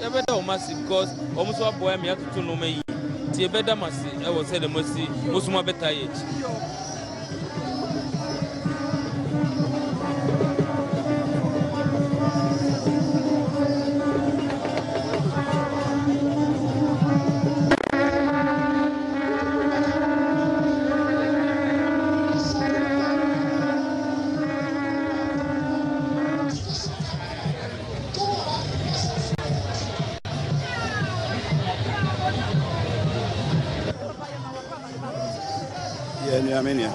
Yɛbɛda wɔn ase because wɔn nso aboa yɛn ma yɛatoto nneɛma yie. Nti yɛbɛda mo ase wɔ sɛdeɛ moasi mo nso moabɛtaa yɛn akyi. Yɛ nua me nua.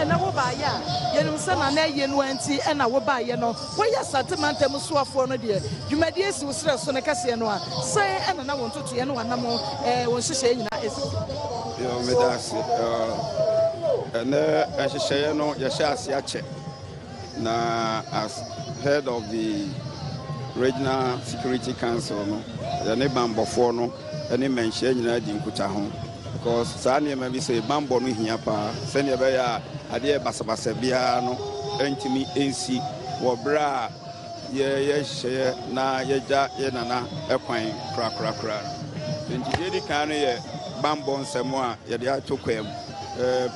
Ɛnɛ wo baayɛ a yɛnim sɛ nana ayie no nti ɛna wo baayɛ no woyɛ Asante mantam soafoɔ no deɛ dwumadie si wo serɛ so no kɛseɛ no a sɛn ɛna na wo ntotoeɛ ne w'anamo ɛɛ wo nhyehyɛeɛ nyinaa ɛsi. Yo meda ase ɛnɛ nhyehyɛeɛ no yɛhyɛ ase akyɛ Na as head of the Regional Security Council no, yɛne banbɔfoɔ no ne mmanhyia nyinaa di nkutaho because saa nneɛma bi sɛ banbɔ no hia paa sɛnea ɛbɛyɛ a adeɛ basabasa biara no ntumi nsi wɔ berɛ a yɛyɛ nhyehyɛeɛ na yɛgya yɛ nana kwan korakorakora no. Nti deɛ ɛdi kan no yɛ banbɔ nsɛm a yɛde ato kwa mu.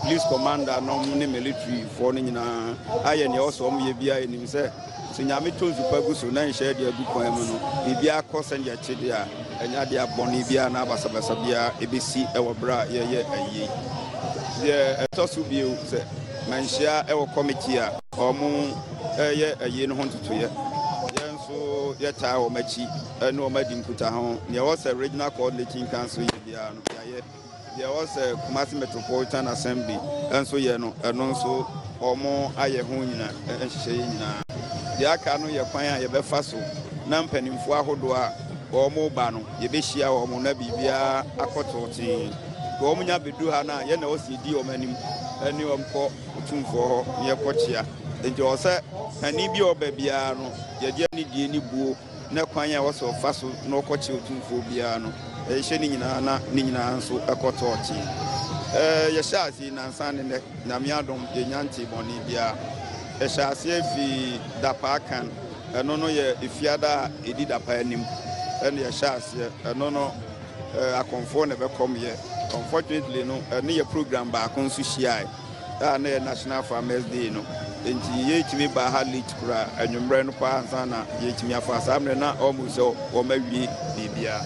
Police commander nom ne military foɔ no nyinaa ayɛ nea ɔsɛ wɔn yɛ biara. Yɛnim sɛ sɛ Nyame tɔ nsu pa gu so na nhyɛ de agu kwan mu no, biribiara kɔ sɛnea ɛte deɛ a, ɛnyɛ adeɛ a bɔne biara na basabasa biara ɛbɛsi wɔ berɛ a yɛyɛ ayie. Deɛ ɛtɔ so bio sɛ manhyia wɔ committee a wɔn ɛyɛ ayie no ho ntotoeɛ. Yɛn nso yɛtaa wɔn akyi ne wɔn adi nkutaho. Nea ɛwɔ sɛ Regional Coordinating Council yɛ biara no, yɛayɛ. Deɛ ɛwɔ sɛ Kumasi Metropolitan Assembly nso yɛ no, ɛno nso wɔayɛ ho nyina nhyehyɛeɛ nyinaa. Deɛ aka no yɛ kwan a yɛbɛfa so na mpanimfoɔ ahodoɔ a wɔreba no, yɛbɛhyia wɔn na biribiara akɔ tɔɔtee. Sɛ wɔnya bɛdu ha no a, yɛn na ɛwɔ sɛ yɛdi wɔn anim ne wɔn kɔ Otumfoɔ hɔ na yɛkɔkyea. Enti ɛwɔ sɛ panin bi a ɔba biara no, yɛde anidie ne buo na kwan a ɛwɔ sɛ ɔfa so na ɔkɔkyerɛ otumfoɔ biara no, yɛhyehyɛ ne nyinaa na ne nyinaa nso kɔ tɔɔtee. Ɛɛ, yɛhyɛ ase yi nnansa ne nnɛ, Nyame adom, yɛnnya ntee bɔne biara. Yɛhyɛ aseɛ fii Dapaa kan, ɛno no yɛ Efiada a ɛdi Dapaa anim ɛna yɛhyɛ aseɛ, ɛno no ɛɛ akɔmfoɔ na ɛbɛkɔmyɛ. Unfortunately no, ɛne yɛ program baako nso hyiae. a na ɛyɛ National Farmers Day no nti yɛtumi baa ha late koraa, anwummerɛ no paa ansa na yɛtumi afa. Saa mmerɛ na almost sɛ wɔn awie biribiara.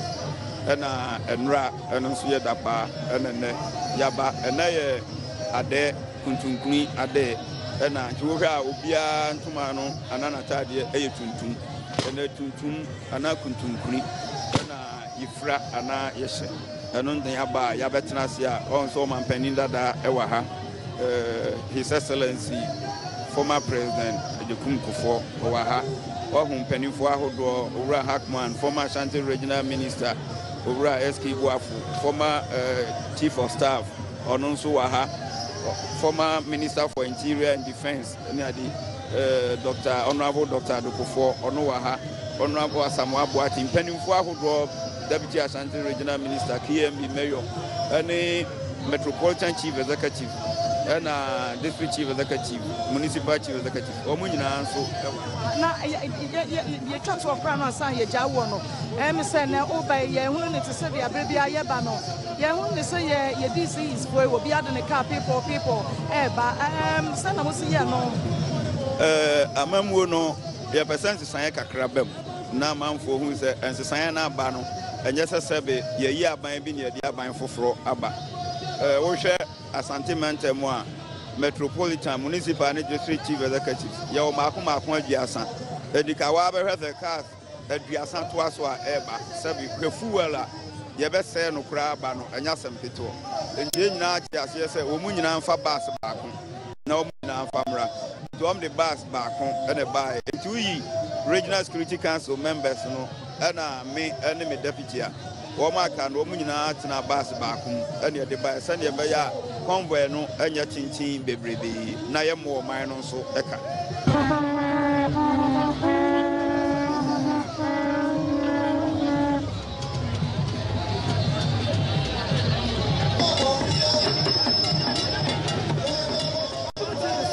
Ɛna ɛnora ɛno nso yɛ da paa, ɛna nnɛ yaba. Ɛnɛ yɛ adɛ kuntunkuni adɛ, ɛna nti wohwɛ a obiara ntoma no anaa n'ataadeɛ ɛyɛ tuntum. Ɛnɛ tuntum anaa kuntunkuni ɛna yɛfira anaa yɛhyɛ. Ɛno nti yɛaba a yɛabɛtena ase a ɔhu sɛ ɔmanpanin dada wɔ ha, His Excellency former President Agyekum Kufuor ɔwɔ ha. Wahu mpanimfoɔ ahodoɔ, Owura Hackman, former Ashanti Regional Minister, Owura SK Boafo, former Chief of Staff, ɔno nso wɔ ha, former Minister for Interior and Defence, ne ade, Doctor, Honourable Doctor Adokofoɔ, ɔno wɔ ha, Honourable Asamoah Boakye, mpanimfoɔ ahodoɔ, Deputy Ashanti Regional Minister, KMB Mayor, ɛne Metropolitan Chief Executive, ɛna District Chief Executive, Municipal Chief Executive, wɔn nyinaa nso wɔ ha. Na yɛtwa toɔ koraa no ansa yɛgya woɔ no, ɛyɛ me sɛ nɛ woba yi yɛhunu ne te sɛ deɛ berɛ biara yɛba no. Yɛhu ne sɛ yɛ yɛ DCs foɔ yi obiara de ne car piipɔɔ piipɔɔ ɛɛba ɛɛm sɛn na mo si yɛ no? Ɛɛ amammuo no yɛpɛ sɛ nsesaeɛ kakra ba mu na amanfoɔ hu sɛ nsesaeɛ no aba no ɛnyɛ sɛ sɛbe yɛyi aban bi na yɛde aban foforɔ aba. Ɛɛ wohwɛ Asante mantam mu a Metropolitan, Municipal ne District Chief Executives yɛwɔ mmaako mmaako aduasa. Ɛdi ka waa bɛhwɛ sɛ cars aduasa toa so a ɛreba. Sɛbe, hwɛ fuel a yɛbɛsɛe no koraa ba no, ɛnyɛ asɛm ketewa. Enti yɛn nyinaa te aseɛ sɛ wɔn nyinaa mfa bus baako na wɔn nyinaa mfa mmra. Enti wɔn de bus baako na ɛbaeɛ. Enti woyi Regional Security Council members no ɛna me ne me deputy a, wɔn a aka no wɔn nyinaa tena bus baako mu na yɛde baeɛ sɛdeɛ ɛbɛyɛ a convoy no nyɛ tenten bebrebe na yɛmmɔ ɔman no nso ka.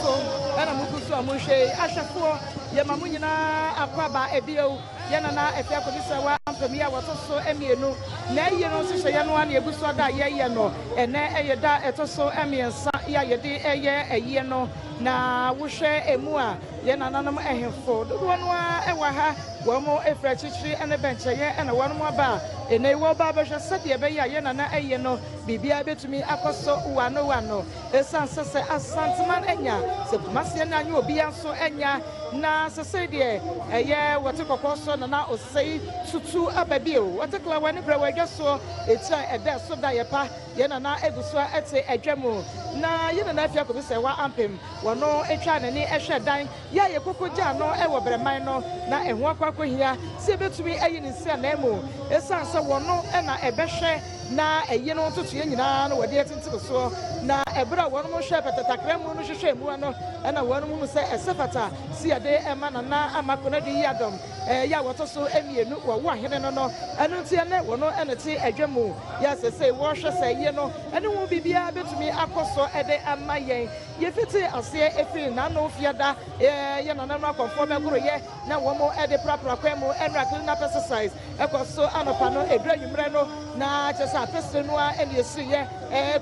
So ɛna mo gu so a mo hwɛ yi ahwɛfoɔ yɛma mo nyinaa akwaaba ebio. Yɛn Nana Afia Kobi Serwaa Ampem yi a wɔto so mmienu N'ayie no nhyehyɛeɛ no ara na yɛgu so ada a yɛreyɛ no. Ɛnnɛ yɛ da a ɛtɔ so mmiɛnsa yi a yɛde reyɛ ayie no, na wohwɛ ɛmu a, yɛn nananom ahemfo dodoɔ no ara wɔ ha. Wɔfiri akyirikyiri ne bɛnkyɛeɛ na wɔn aba a ɛnnɛ yi wɔreba abɛhwɛ sɛdeɛ ɛbɛyɛ a yɛn nana ayie no biribiara bɛtumi akɔ so wano wano. Ɛsiane sɛ sɛ Asanteman anya, sɛ Kumasi anya anyɛ obiara nso anya, Na sesei deɛ ɛyɛ wɔte kɔkɔɔ soɔ na na osei tutu aba bio. Wɔte klawa ne brɛwa adwa soɔ, etire a ɛda so da yɛ pa. Yɛn nana gu so ara te adwa mu. Na yɛn nana afi akɔbisa ɛwa ampem. Wɔno twaa n'ani hwɛɛ dan yɛ a yɛkoko gyaa no wɔ brɛman no. Na ɛho akɔ akɔhia sɛ yɛbɛtumi ayi ne nsiananmu. Esiane sɛ wɔno na ɛbɛhwɛ na ɛyi no ntotoeɛ nyinaa no wɔde atintim soɔ. Na ɛberɛ a wɔnom hwɛɛ pɛtɛtakra mu no hwehwɛɛ mua no, ɛna wɔnom hunu sɛ ɛsɛ fata sɛ yɛde ma Nana Ama Konadu Yiadom yɛ a wɔtɔ so mmienu wɔ wo ahene no no. Ɛno nti ɛnnɛ wɔno na ɛte adwa mu yɛ a seesei wɔrehwɛ sɛ ayie no ne ho biribiara bɛtumi akɔ so de ama yɛn. Yɛfitii aseɛ firi Nano Fiada yɛ nananom akɔmfoɔ bɛgoroyɛ na wɔde prapra kwan mu nnura cleaner pesticides kɔ so anɔpa no ɛduru anwummerɛ no na kyerɛ sɛ apesere no ara na ɛsiriiɛ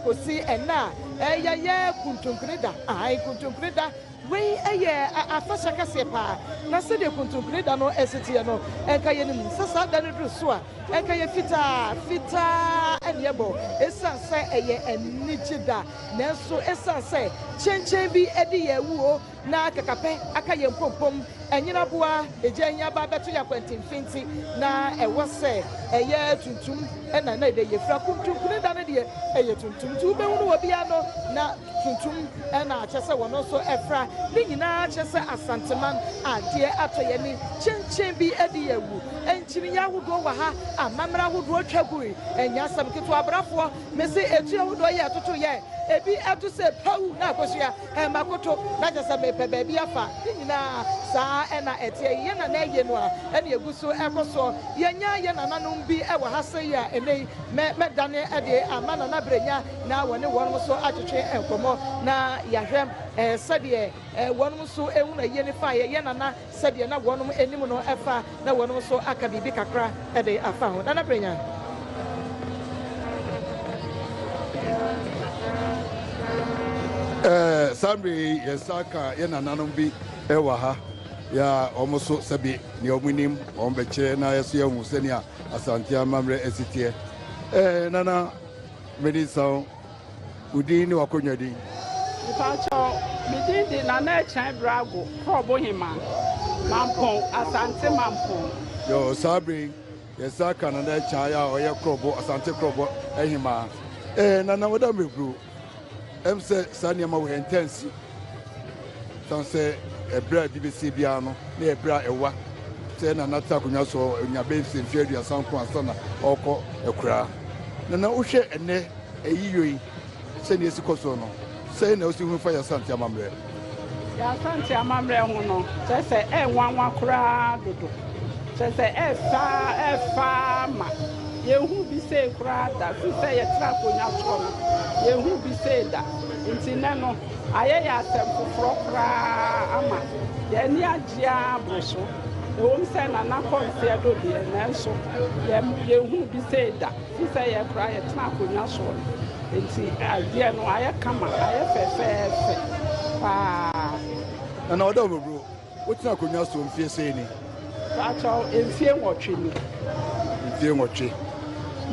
kɔsi ɛnnɛ a yɛyɛ kuntunkuni da. Ae, kuntunkuni da. Wei yɛ afahyɛ kɛseɛ paa. Na sɛdeɛ kuntunkuni da no si teɛ no, nka yɛnim sɛ saa da no duru so a, nka yɛ fitaa fitaa na yɛbɔ ɛsiane sɛ ɛyɛ anigye da. Nanso ɛsiane sɛ kyenkyen bi adi yɛn awuo Na kakapɛ aka yɛn mpɔmpɔm, ɛnyena aboa, egya ahia ba abɛto yɛn akwantemfi nti, na ɛwɔ sɛ ɛyɛ tuntum na na ɛdɛ yɛfira. Kuntunkuni da no deɛ, ɛyɛ tuntum, nti wobɛhunu wɔ biara no na tuntum na kyerɛ sɛ wɔn nso ɛfra. Ne nyinaa kyerɛ sɛ Asanteman adeɛ atɔ yɛn ani, kyenkyen bi adi yɛn awu. Nkyiniiɛ ahodoɔ wɔ ha, amammerɛ ahodoɔ twa gui, ɛnyɛ asɛm ketewa. Abrafoɔ, mese etuo ahodoɔ yi a ɛtoto yɛn, ebi ɛto sɛ pawu na akosua. Makoto, na kyerɛ sɛ mepɛ baabi afa. Ne nyinaa, saa ara na ɛteɛ. Yɛn nana ayie no a ɛna ɛgu so rekɔ soɔ. Yɛanya yɛn nananom bi wɔ ha sei a ɛnnɛ yi mɛ, mɛdane de ama Nana Brenya na wɔne wɔnom nso atwetwe nkɔmmɔ na yɛahwɛ sɛdeɛ wɔnom nso hunu ayie no faeɛ. Yɛn nana Sɛdeɛ na wɔnom anim no fa na wɔnom nso aka biribi kakra de afa ho. Nana Brenya. Ɛɛ, saa mmerɛ yi yɛn nsa aka yɛn nananom bi wɔ ha yɛ a wɔn nso sɛbe nea wɔn nim wɔn bɛkyerɛ na yɛso yɛahu sɛnea Asante amammerɛ asi teɛ. Ɛɛ, Nana, mede nsa wo. Wo din ne w'akonnwa din? Mepakyɛw, me din de Nana Akyang Brago, Krɔbo Hemaa, Mampong, Asante Mampong. Yoo, saa bere yi, yɛn nsa aka Nana Akyang a ɔyɛ Krɔbo, Asante Krɔbo Hemaa. Ee, Nana, woda mmɛburu. Ɛm sɛ saa nneɛma wei ɛntaa nsi. San sɛ ɛberɛ a ebi bɛsie biara no, na yɛ berɛ a ɛwa sɛ Nana te akonnwa so, ɔnya bɛyɛ sɛ mfeɛ 39 ansa na ɔrekɔ akuraa. Nana, wohwɛ ɛnnɛ Ayiyɔ yi, sɛnea esi kɔ so no, sɛn na wusi hu fa yɛn Asante amammerɛ? Yɛn Asante amammerɛ ho no, kyerɛ sɛ ɛnwanwa koraa dodo. Kyerɛ sɛ ɛfɛ ara, ɛfɛ ara ma yɛnhuu bi sei koraa da. Firi sɛ yɛtena akonnwa soɔ no, yɛnhuu bi sei da. Nti nnɛ no, ayɛ yɛn asɛm foforɔ koraa ama yɛn ani agye ara boro so. Ɛwom sɛ Nana kɔ mfeɛ do deɛ, nanso yɛnhuu bi sei da. Te sɛ yɛn koraa yɛtena akonnwa soɔ no nti adeɛ no ayɛ kama, ayɛ fɛfɛɛfɛ paa. Nana Ɔdɔ Bobro, wotena akonnwa soɔ mfie sɛn ni? Pakyɛw, mfie nwɔtwe ni. Mfie nwɔtwe.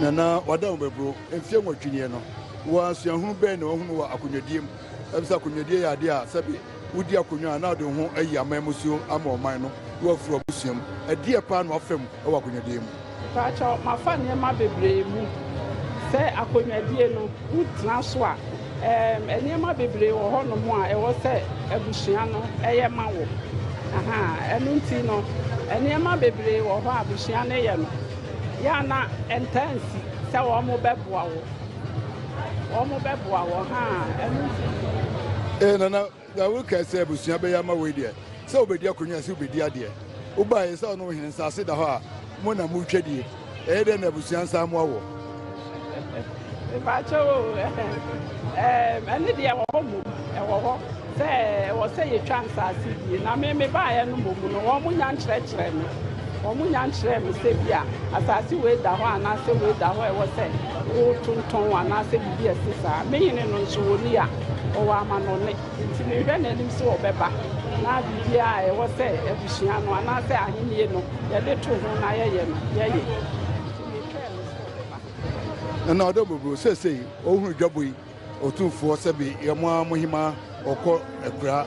Nana Ɔdɔ Bobro, mfie nwɔtwe nie no, wo ara suahunu bɛn na wahunu wɔ akonnwadie mu? Ɛfiri sɛ akonnwadie yɛ adeɛ a sɛbe wodi akonnwa a na wode wo ho ayi amanmusuo ama ɔman no na wafiri w'abusua mu. Ɛdeɛ paa na wafa mu wɔ akonnwadie mu? Mpakyɛw, mafa nneɛma bebree mu. Sɛ akonnwadie no, wotena so a, ɛɛm, nneɛma bebree wɔ hɔnom a ɛwɔ sɛ abusua no yɛ ma wo. Ahaa, ɛno nti no, nneɛma bebree wɔ hɔ a abusua no yɛ no, yɛ a na ɛntaa nsi sɛ wɔbɛboa wo. Wɔbɛboa wo, ahaa, ɛno nti. Ee, Nana. Na wokae sɛ abusua bɛyɛ ama wei deɛ, sɛ wobɛdi akonnwa sɛ wobɛdi adeɛ. Wobaeɛ sɛ ɔne wo hene nsase da hɔ a, mo na moretwa die. Ɛyɛ dɛn na abusua nsa mmoa woɔ? Mepakyɛw o, ɛɛm, ɛno deɛ ɛwɔ hɔ mmom, ɛwɔ hɔ sɛ ɛwɔ sɛ yɛtwa nsase die. Na me mebaeɛ no mmom no, wɔn nya nkyerɛkyerɛ me. Wɔnnya nkyerɛɛ me sɛ ebia asase wei da hɔ anaasɛ wei da hɔ a ɛwɔ sɛ wotontɔn anaasɛ biribi a ɛte saa. Me hene no nso, ɔnni ha, ɔwɔ amanɔne, enti mehwɛ n'anim sɛ ɔbɛba na biribiara a ɛwɔ sɛ abusua no anaasɛ ahennie no yɛde to ho na yɛyɛ no, yɛyɛ. Enti metwɛn no sɛ ɔbɛba. Na ɔdɔ mmɔborɔ seesei ɔhunu dwabɔ yi Otumfoɔ sɛbe yɛ mo ara mo hemaa ɔkɔ akuraa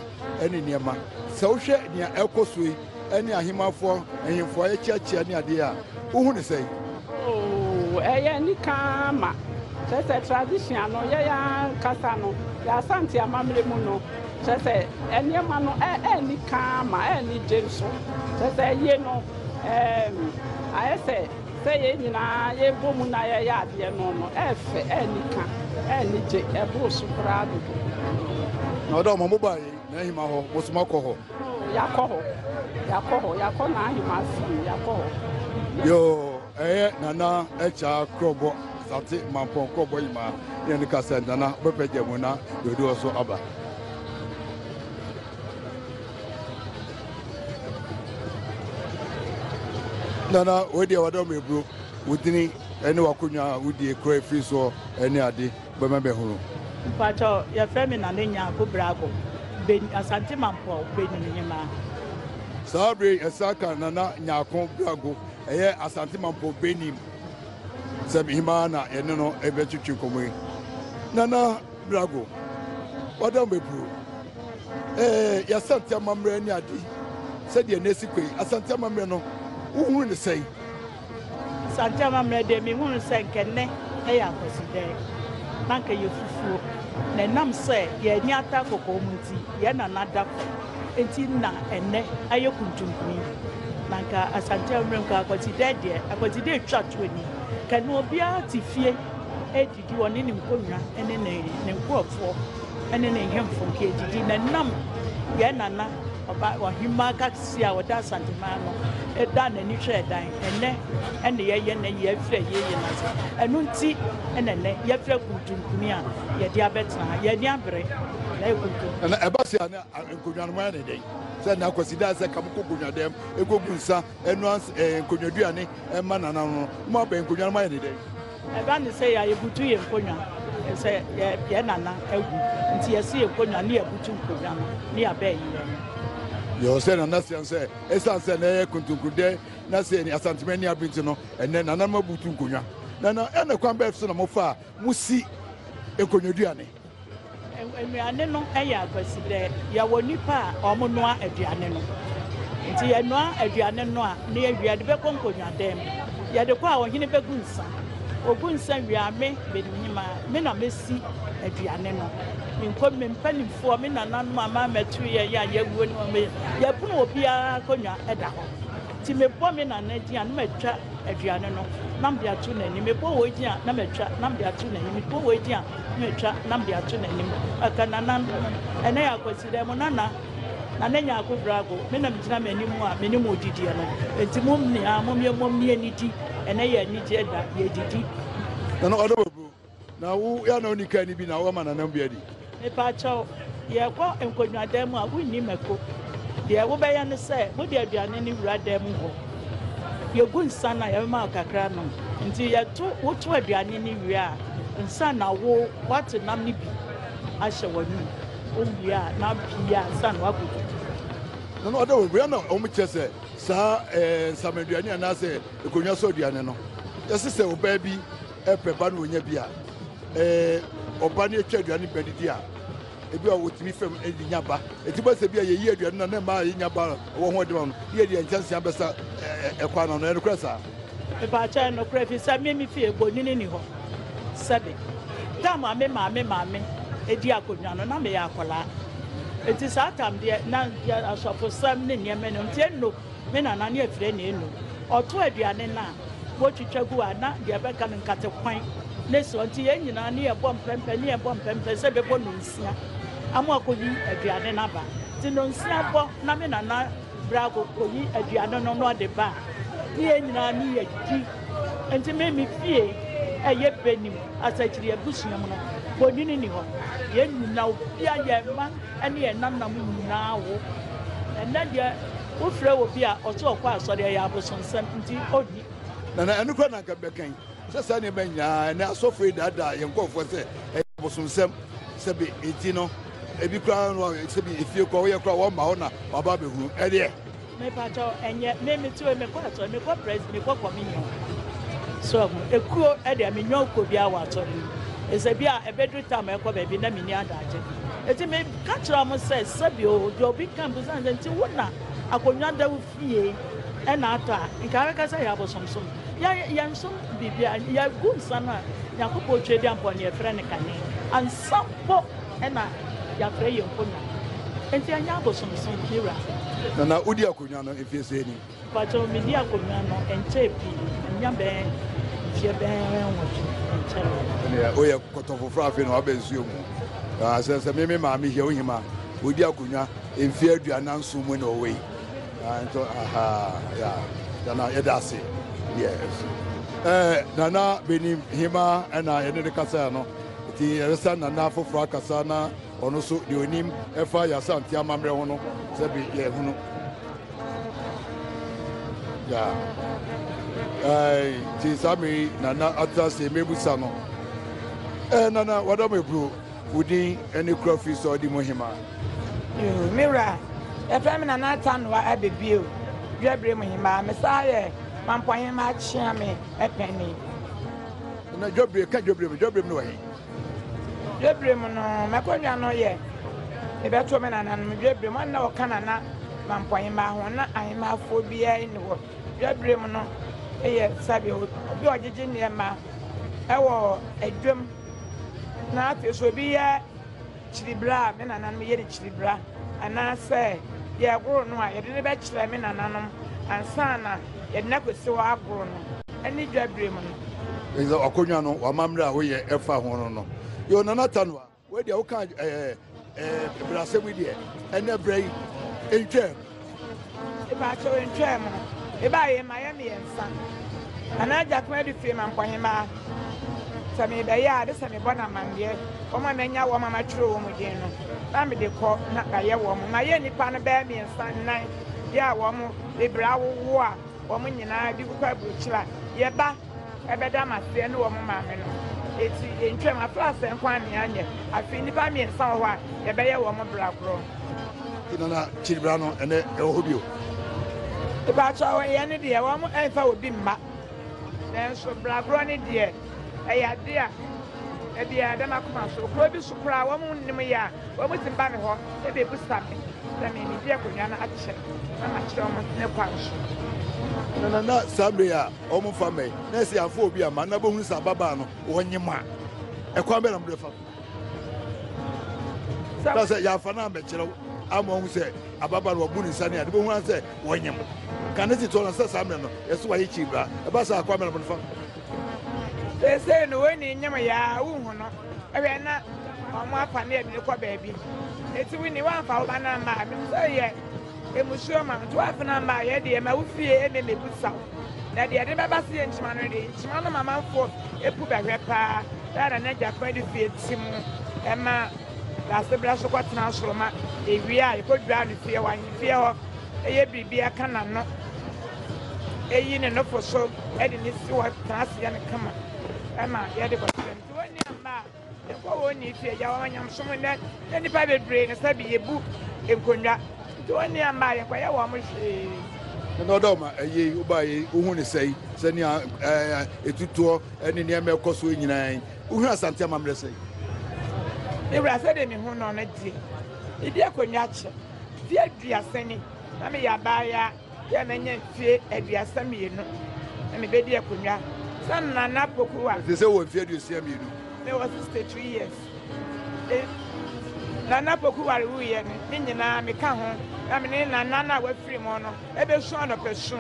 ne nneɛma. Sɛ wohwɛ nea ɛrekɔ so yi ne ahemafoɔ, ahemfo a yɛkyeakyea ne adeɛ a, wohu no sɛn? Oh, ɛyɛ anika ara ma. Kyerɛ sɛ tradition no, yɛn ankasa no, yɛn Asante amammerɛ mu no, kyerɛ sɛ nneɛma no ɛ, ɛyɛ anika ara ma, ɛyɛ anigye nso. Kyerɛ sɛ ayie no, ɛɛm, ayɛ sɛ. Sɛ yɛn nyinaa yɛbɔ mu na yɛyɛ adeɛ no no, ɛyɛ fɛ, ɛyɛ anika, ɛyɛ anigye, ɛboro so koraa dodo. Na ɔdɔ mo, mobaa yei n'ahemma hɔ, mo nso moakɔ hɔ. Oh, yɛakɔ hɔ, yɛakɔ hɔ, yɛakɔ n'ahemma fie, yɛakɔ hɔ. Yoo, ɛyɛ Nana Akyaa Krɔbɔ, Asante Mampɔn Krɔbɔ Yimaa ne yɛn kasa, Nana wobɛpɛ gya mu na deɛ ɔdi hɔ so aba. Nana, wei deɛ wadɔ me aburo. Wo dini ne w'akonnwa a wodie kura efiri soɔ ne ade bɛma bɛhunu. Mpakyɛw yɛfrɛ me Nana Nyarko Brago, Ben, Asante Mampɔw, Benin Hemaa. Saa bere yi yɛsan ka Nana Nyarko Brago, ɛyɛ Asante Mampɔw Benin sɛm Hemaa na yɛne no rebɛtwetwe nkɔmmɔ yi. Nana Brago, wadɔ me aburo. Ee, y'Asante amammerɛ ne ade sɛdeɛ na ɛsi kɔ yi, Asante amammerɛ no, wohunu no sɛn? Asante amammerɛ deɛ, mehunu no sɛ nka ɛnnɛ yɛ Akwasidɛɛ, na nka ɛyɛ fufuo, na ɛnam sɛ yɛn ani ata kɔkɔɔ mu nti, yɛn nana da fam nti na ɛnnɛ ayɛ kuntunkuni. Na nka Asante amammerɛ nka Akwasidɛɛ deɛ, Akwasidɛɛ twa toɔ ni, nka ɛnnɛ obiara te fie redidi, ɔne ne nkonnwa ne ne nkurɔfoɔ. ne ne nhemfo nka edidi na nam yɛn nana ɔba ɔhemmaa kɛseɛ a ɔda Asanteman ano daa n'ani hwɛɛ dan ɛnɛ ɛne yɛyɛ nɛ yɛafiri ayie no ase ɛno nti ɛna ɛnɛ yɛafiri akuntunkuni a yɛde abɛtena ha yɛn ani abere na yɛ kuntunkuni. Na ɛba se a na nkonnwa no moayɛ ne dɛn sɛ na Kwasida sɛ ka mokɔ nkonnwa dɛm ɛkɔgu nsa ɛnoa nkonnwaduane ɛma nana no mo abɛn nkonnwa no moayɛ ne dɛn? Ɛba no sɛ a yɛbutu yɛn nkonnwa sɛ yɛn nana awu nti yɛsi yɛn nkonnwa ne yɛbutu nkonnwa no ne yɛabɛ ayie no. Yɛwɔ sɛ nana seɛ sɛ ɛsiane sɛ na ɛyɛ kontonkodɛ na sɛ ɛni Asantema ani abere nti no ɛnɛ nananom abutu nkonnwa. Nana ɛna kwan bɛɛ so na mofa a mosi nkonnwaduane? Nnuane no yɛ akwasidɛ. Yɛwɔ nnipa a wɔnoa aduane no. Nti yɛnoa aduane no a, na yɛwie a, yɛde bɛkɔ nkonnwadan mu. Yɛde kɔ a, ɔhene bɛgu nsa. Ɔgu nsa wie a, me, Benimhemaa, me na mɛsi aduane no. Menkɔ, me mpanimfoɔ, me nananom a mammɛto yɛn a yɛawuo no, yɛpono obiara akonnwa da hɔ. Nti mebɔ me nana din a, na matwa aduane no na mede ato n'anim. Mebɔ wei din a, na matwa na mede ato n'anim. Mebɔ wei din a, Metwa na mede ato n'anim. Ɔka Nana no, ɛnnɛ yɛ Akwasidae, mo Nana, Nana Nyarko Brago, me na megyina m'anim a me ne mo redidiɛ no, enti mo nyinaa mom yɛmmom ne yɛnnidi, ɛnnɛ yɛ anigyeɛ da, yɛredidi. Nana ɔdɔ bɛburo na wo yɛ na wonni kaa ni bi na woama nanam bi adi. Mepakyɛw, yɛrekɔ nkonnwadan mu a, wonni mako. Deɛ wobɛyɛ ne sɛ, wode aduane no wura dan mu hɔ. Yɛgu nsa no a, yɛbɛma wo kakra anom. Nti yɛto, woto aduane no wie a, nsa na wo, woate nam no bi ahyɛ w'anom. Wowie a, na apue ansa na woakɔdidi. Na na ɔda wɔ wia na wɔn kyerɛ sɛ saa ɛɛ nsamaduane anaasɛ nkonnwa so aduane no yɛse sɛ ɔbaa bi ɛpɛ ba na ɔnya bi a ɛɛ ɔba no atwa aduane ba didi a ebi a wɔtumi fam de nya ba eti bɛ sɛ bi a yɛyi aduane na ne mmaa a yɛnya ba wɔ ho adwuma no ne yɛde yɛn nkyɛnse abɛsa ɛkwan ano ɛnokorɛ saa. Mepaakyɛw ɛnokorɛ fi sɛ me me fie bonini ni hɔ sɛbe tam a me maame maame edi akonnwa no na meyɛ akwadaa eti saa tam deɛ na asɔfosɛm ne nneɛma no nti eno Me nana ne afiri na enu. Ɔto aduane no a, wotwitwa gu a na deɛ ɛbɛka no nkate kwan ne soɔ. Nti yɛn nyinaa ne yɛbɔ mpɛmpɛ ne yɛbɔ mpɛmpɛ sɛ ɛbɛbɔ nonsia ama akɔyi aduane no aba. Nti nonsia bɔ na me nana bra kɔyi aduane no na ɔde ba a, ne yɛn nyinaa ne yɛdi. Nti me me fie ɛyɛ Benim Asakyiri abusua mu no, bonini nni hɔ. Yɛn nyinaa obia yɛn mma ne yɛn nananom nyinaa wo. Ɛnnɛ deɛ. Wofrɛ obi a ɔse ɔkɔ asɔre ɛyɛ abosonsɛm nti ɔnni. Nana, ɛno koraa na anka mebɛka yi, sɛ saa nneɛma nyinaa, ɛnnɛ asɔfo yi daadaa yɛn nkurɔfoɔ sɛ ɛyɛ abosonsɛm, sɛbe enti no, ebi koraa no, sɛbe efie koraa woyɛ koraa wɔmma hɔ na wɔaba abɛhunu, ɛdeɛ. Mepakyɛw, ɛnyɛ me mete hɔ yi, mekɔ asɔre, mekɔ press, mekɔ communion. So ahu, ekuo ɛdeɛ menyɔ kuo biara wɔ asɔre mu. Ɛsɛ bi a ɛbɛduru time a ɛkɔ baabi na menni adagye. Eti meka kyerɛ wɔn sɛ sɛbi o, deɛ obi ka mbusa no sɛ nti wo na akonnwa da wo fie ɛna atɔ a, nka wobɛka sɛ ɛyɛ abosomsom. Yɛ yɛnsom biribiara, yɛgu nsa no a Nyankopɔn Tweaduampɔn ne yɛfrɛ no kane. Ansa mpo na yɛafrɛ yɛn nkonnwa. Enti ɛnyɛ abosomsom, me wura. Nana, wodi akonnwa no mfeɛ sɛn ni? Mpakyɛw, medi akonnwa no ɛnkyɛɛ pii, manya bɛyɛ mfeɛ bɛyɛ nwɔtwe, ɛnkyɛree. Ɛnneɛ woyɛ kɔtɔ foforɔ afei na waba nsuo mu. Ah, sɛ sɛ me me maame hia wohima, ɔdi akonnwa mfeɛ 47 mu na ɔwɔ yi. Ah, nso aha, ya, nana yɛda ase. Yes. Eh, nana Benim hima ɛna yɛne ne kasa no. Nti yɛbɛsa nana foforɔ akasa na ɔno nso deɛ ɔnim ɛfa yɛn Asante amammerɛ ho no sɛbi yɛhunu. Ya. Ɛɛ nti saa mmere yi nana atena ase mmebusa no. Ɛɛ nana wadam eburo wo din ɛne kura firi sɛ ɔdi mu hema. Yoo me wura yɛfrɛ me nana Atanoa Abebio Dwabire mu hemaa me saa yɛ Mampɔnhemaa Kyeame ɛpɛni. Na dwabire ka dwabire mu dwabire mu no wɔ he? Dwabire mu no m'akonnwa no yɛ mebɛto me nananom dwabire mu ɔno na ɔka nana Mampɔnhemaa ho na ahemaafoɔ biara nni hɔ dwabire mu no yɛ sɛbe obi a ɔgyegye nneɛma ɛwɔ adwam na afei so obi yɛ kyiribra a me nananom yɛ no kyiribra, anaasɛ yɛregoro no a, yɛde no bɛkyerɛ me nananom ansa na yɛde no akɔsi hɔ agoro no, ne dwabere mu no. Ɛsɛ akonnwa no w'amammerɛ a woyɛ ɛfa ho no no. Yo Nana Tanua, wei deɛ woka ɛɛ ɛɛ brasɛm yi deɛ ɛnɛ brɛ yi ntwam. Mepaakyɛw ntwaa mu no, mebaeɛ mayɛ meɛnsa. Nana Agyapong adu fie ma mpɔhemaa. Sɛ merebɛyɛ a, gye sɛ mebɔ no amanneɛ. Wɔn a manya wɔn a matwerɛ wɔn din no, na mede kɔ na mayɛ wɔn. Mayɛ nnipa no bɛyɛ meɛnsa, nnan, yɛ a wɔn bebree awowo a wɔn nyinaa bi kɔ aburokyire a, yɛba. Ɛbɛda m'aseɛ ne wɔn maame no. Enti yɛntwam. Afra sɛɛ nko ara na yɛanyɛ. Afei nnipa meɛnsa wɔ hɔ a, yɛbɛyɛ wɔn bra korɔ. Nti Nana kyiri bra no ɛnɛ ɛwɔ hɔ bio? Mepakyɛw, yɛn no deɛ wɔn ɛmfa obi mma. Nanso bra korɔ no deɛ, ɛyɛ adeɛ a ɛbiara ɛda m'akoma so. Kuro bi so koraa wɔn nnim yɛ a, wɔn tumi ba me hɔ bɛbisa me sɛ me medi akonnwa no akyɛ na makyerɛ wɔn ne kwan so. Nana na saa mmerɛ yi a wɔmfa mmɛn na ɛsɛ yɛamfa obi amma na bɛhunu sɛ ababaa no wɔnyem a, ɛkwan bɛn na mode fa so? Na sɛ yɛamfa no ammɛkyerɛ wo ama ɔhu sɛ ababaa no wabu ne nsa ne ade bɛhu ara sɛ wɔnyem. Ka ne tete no sɛ saa mmerɛ no yɛsɛ wayɛ kyiri bra. Ɛba saa ɛkwan bɛn na mode fa so? Seesei no wɔnni nyem yɛ a wonhu no hwɛ na wɔn afa no yɛde no kɔ baabi. Eti wonni woamfa wo ba no amma a menim sɛ yɛ Mmusuo ma nto afena mma yɛ deɛ ma wo fie eme mebusa wo na deɛ ɛde bɛba se yɛ nkyima no deɛ nkyima no ma manfoɔ epu bɛhwɛ paa daa na n'agya kwan de fie ti mu ɛma daase brɛ so kɔ tena soro ma ewie a yɛkɔ dwaa no fie hɔ ahemfie hɔ ɛyɛ biribi ɛka n'ano eyi ne nofo so ɛde ne si hɔ tena ase yɛ no kama ɛma yɛde kɔkyerɛ nti wɔn ni amma a Yɛkɔ wɔn ni fie gya wɔn nyamesom nnɛ na nnipa bebree no sɛbi yɛbu nkonnwa nti wɔn ni amma a yɛnkɔyɛ wɔn hwee. Na ɔdɔ ma ɛyɛ yi wobaa yi wohu ne sɛi sɛnea ɛɛ etutoɔ ɛne nneɛma ɛkɔ so nyinaa yi wohu Asante amammerɛ sɛi. Me wura sɛdeɛ mehu no no deɛ medi akonnwa kyɛ mfeɛ 30 ni na meyɛ abaayaa. Yɛ a manya mfie 32 na mebɛdi akonnwa sɛ Nana Pokuwa. Ɛte sɛ wɔ mfie 62. Mewɔ 62 years. E, Nana Poku ware wuiɛ no, ne nyinaa meka ho na me ne Nana no a wafiri mu no ɛbɛsu anɔpa su.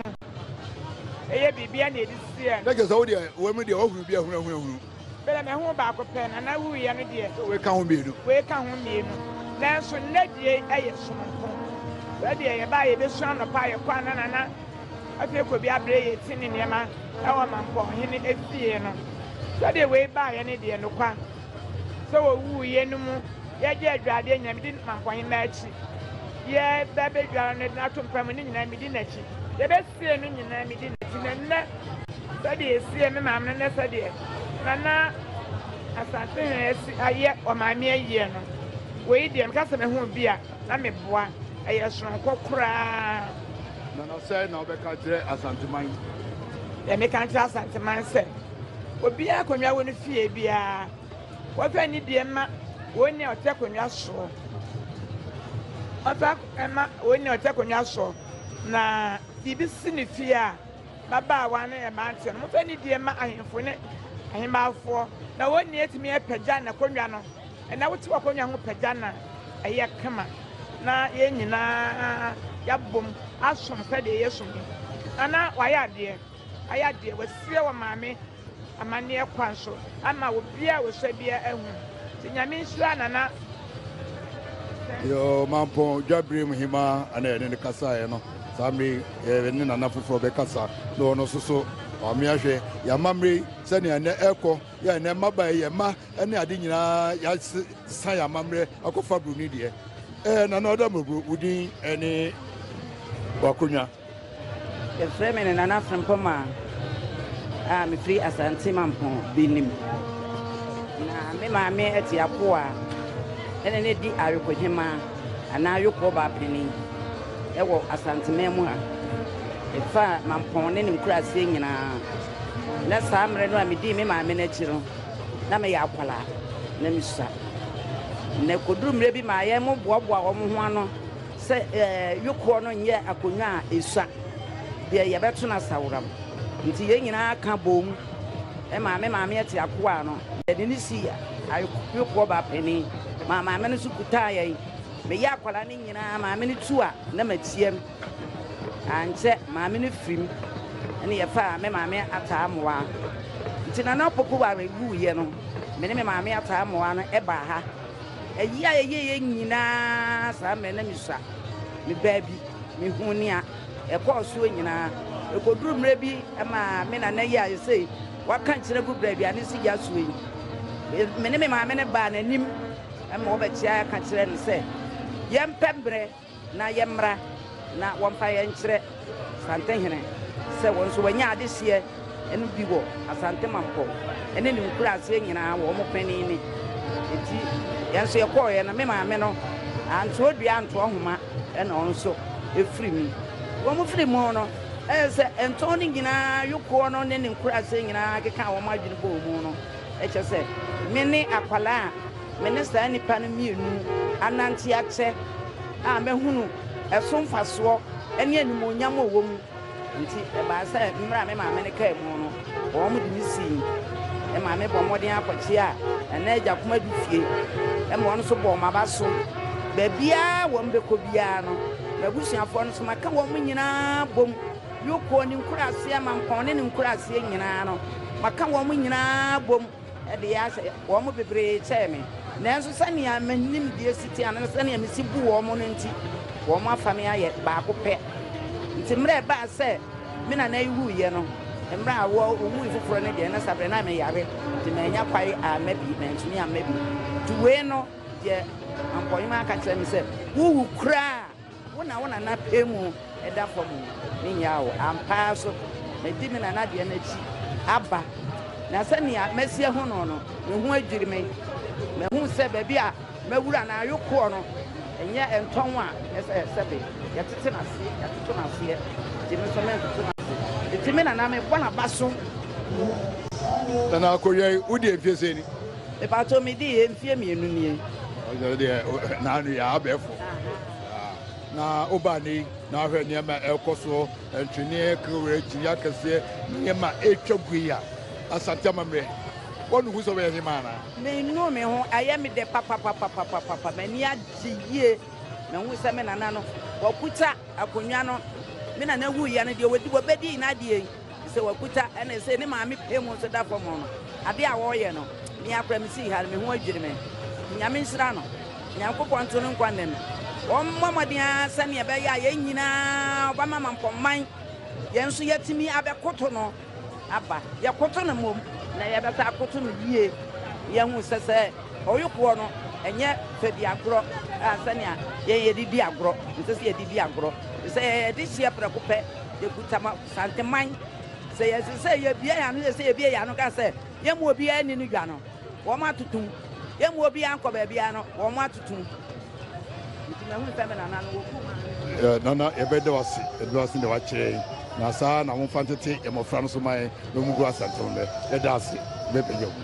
Ɛyɛ biribia na ɛde siɛ no. Na kyerɛ sɛ wo deɛ, wɔ mu deɛ woahunu bi ahunahunahunu. Berɛ mahu baako pɛ, Nana wuiɛ no deɛ. Sɛ wei ka ho mmienu. Wei ka ho mmienu. Nanso nnɛ deɛ yi yɛ sononko. Sɛdeɛ yɛba a yɛbɛsu anɔpa a yɛkɔ a na Nana afei kɔ bi abrɛ yɛ ti ne nneɛma wɔ Mampɔnhene efie no. Sɛdeɛ wei baeɛ no deɛ nokwa sɛ wɔwuiɛ no mu yɛgye adwadeɛ nyinaa medi Mampɔnhene akyi. Yɛreba abɛdware no de no ato mpa mu no nyinaa, medi n'akyi. Yɛbɛsie no nyinaa, medi n'akyi. Na nnɛ, sɛdeɛ yɛsiee me maame no ne sɛdeɛ Nana Asantehene asi ayɛ ɔmaame ayie no, wei deɛ, meka sɛ mahu bi a, na meboa. Ɛyɛ soronko koraa. Nana, sɛn na wobɛka akyerɛ Asanteman? Deɛ meka nkyerɛ Asanteman sɛ, obiara akonnwa wɔ ne fie biara, Wɔmfa anidie mma wɔn a ɔte akonnwa soɔ. Wɔmfa mma wɔn a ɔte akonnwa soɔ. Na biribi si ne fie a, mmabaawa ne mmeranteɛ no, momfa anidie mma ahemfo ne ahemmaafoɔ, na wɔn nyinaa atumi apagya n'akonnwa no. Ɛnna wote w'akonnwa ho pagya no a, ɛyɛ kama. Na yɛn nyinaa yɛabom asom sɛdeɛ yɛsom yi. Nana, wayɛ adeɛ. Wayɛ adeɛ. Wasie wɔ maame. Amanneɛ kwan so ama obiara a ɔsua biara ahu nti Nyame nhyira Nana sɛ. Yoo Mampong Dwaberem Hemaa na yɛne no kasaeɛ no, saa mmerɛ yi yɛne Nana foforɔ bɛkasa na ɔno nso so wame ahwɛ yɛn amammerɛ yi sɛnea ɛnɛ ɛrekɔ, yɛ ɛnɛ mmabaa yi yɛn mma ne ade nyinaa yɛasesa yɛn amammerɛ akɔfa buroni deɛ. Ɛɛ Nana Ɔdammɔbro, wo din ne w'akonnwa? Yɛfrɛ me Nana Frimpong a mefiri Asante Mampong Benim. Na me maame te Akoa ɛna ne di Ayokohemaa anaa Ayokoɔ baa panin ɛwɔ Asanteman mu ha. Ɛfa Mampong ne ne nkuraaseɛ nyinaa. Na saa mmerɛ no a medii me maame no akyi no, na meyɛ akwadaa, na mesua. Na ɛkɔduru mmerɛ bi maa yɛn mo boaboa wɔn ho ano Sɛ yokoɔ no nyɛ akonnwa a ɛsua deɛ, yɛbɛto no asaworam. Nti yɛn nyinaa ka boom maa me maame te akoa no. Yɛde no sii yokoɔ baa panin maa maame no nso kutaa yɛn. Meyɛ akwadaa no nyinaa, maame no tu a na matiam. Ankyɛ maame no firim ɛne yɛfaa me maame Ataa Amoah. Nti Nana Opoku Ware wuiɛ no, me ne me maame Ataa Amoah no baa ha. Ayi a yɛyɛeɛ nyinaa saa mmerɛ na mesua. Mebaa bi, mehuu nea ɛkɔɔ soɔ nyinaa. Ɛkɔduruu mmerɛ bi maa me nana yi a seesei waka nkyene agu berɛ aduane si gya soɔ yi, me ne me maame no baa n'anim ma ɔbɛkyeaeɛ ka kyerɛɛ no sɛ yɛmpɛ mmerɛ na yɛmmra na wɔmfa yɛn nkyerɛ Asantehene sɛ wɔn nso wɔanya adehyeɛ no bi wɔ Asante Mampɔn ne ne nkuraaseɛ nyinaa wɔ wɔn panin ne nti yɛn nso yɛkɔɔeɛ no me maame no antoɔ dua antoɔ nhoma ɛna ɔno nso ɛfiri mu. Wɔn firi mu no ɛyɛ sɛ ntɔn no nyinaa yokoɔ no ne ne nkuraaseɛ nyinaa keka wɔn adwene bɔɔ mu no ɛkyɛ sɛ me ne akwadaa a Me ne saa nnipa no mmienu anante akyɛ a mahunu ɛso mfasoɔ ne animuonyam a ɛwɔ mu. Enti ɛbaa sɛ mmerɛ a me maame no kaa mu no, wɔde me sii. Me maame bɔɔ mmɔden akɔkyea Nana Agya Kumadu fie ma ɔno nso bɔɔ m'aba so. Baabiara a wɔbɛkɔ biara no, m'abusuafoɔ no nso maka wɔn nyinaa bom. Yoko ne nkuraaseɛ, Mampɔn ne ne nkuraaseɛ nyinaa no, maka wɔn nyinaa bom. de yɛ asɛ wɔn mu bebree kyɛɛ me, nanso sɛnea me nimdeɛ si te anaa sɛnea misi bu wɔn no nti, wɔafa me ayɛ baako pɛ. Nti mmerɛ a ɛbaa sɛ me nana yi wuiɛ no, mmerɛ a ɔwui foforɔ no deɛ, na saa berɛ na meyare, nti mannya kwae amma bi, mantumi amma bi. Nti wei no deɛ Ampɔhema aka kyerɛ me sɛ, wowu koraa a, Wo na wo nana pɛ mu da fam no, mennyaa wo. Ampa ara so, madi me nana deɛ no akyi aba, na sɛnea masi ahu no no, me ho adwiri me. Mahu sɛ baabi a mawura no ayokoɔ no, ɛnyɛ ntɔn a ɛsɛ sɛbe yɛtete no aseɛ, yɛatoto no aseɛ, nti me nso mentoto no ase. Nti me nana, mebɔ n'aba so. Nana Akoyɛi, wodii mfeɛ sɛn ni? Mepakyɛw, medii mfeɛ mmienu nie. Ɔsɛ deɛ naanu yɛ abɛɛfo. Na wobaa ne yi na ahwɛ nneɛma a ɛrekɔ soɔ, ntweneɛ, kewere, kyiniiɛ akɛseɛ, nneɛma a ɛretwa gu yi a, Asante amammerɛ, woanu hu sɛ wobɛyɛ hemaa anaa? Mennu me ho, ɛyɛ me dɛ papapapapapa, m'ani agye yie. Mahu sɛ me nana no, wakuta akonnwa no. Me nana wuiɛ no, deɛ wɔbɛdii n'adeɛ yi, Sɛ wakuta ɛna sɛ ne maame pɛ mu nso da fam no, adeɛ a wɔreyɛ no, me ara koraa mesii ha no, me ho adwiri me. Nyame nhyira no. Nyankopɔn nto no nkwa nna mu. Ɔmmɔ mmɔden ara sɛnea ɛbɛyɛ a yɛn nyinaa ɔbɛma mampɔnman yɛn nso yɛatumi abɛkoto no aba. Yɛkoto no mmom na yɛbɛsan akoto no yie na yɛahu sɛ sɛ ɔyokoɔ no. Ɛnyɛ fɛ di agorɔ a sɛnea yɛn yɛde di agorɔ, ɛnsɛ sɛ yɛde di agorɔ. Ɛfiri sɛ yɛyɛ dehyeɛ prɛko pɛ, yɛkuta ma Santeman. Sɛ yɛse sɛ yɛbue yɛn ano, sɛ yɛbue yɛn ano ka sɛ yɛmmu obiara nni no dwa no, wɔn atotom. Yɛmmu obiara nkɔ baabiara no, wɔn atotom. Nti mahunu sɛ me nana no, wɔkum maame. Nana, yɛbɛda wo ase, yɛda wo ase deɛ woakyerɛ yɛn, na saa ara na momfa ntete yɛn mmɔfra no so ma yɛn na wɔngu Asante ho nnɛ. Yɛda ase, yɛbɛpagya wo mu.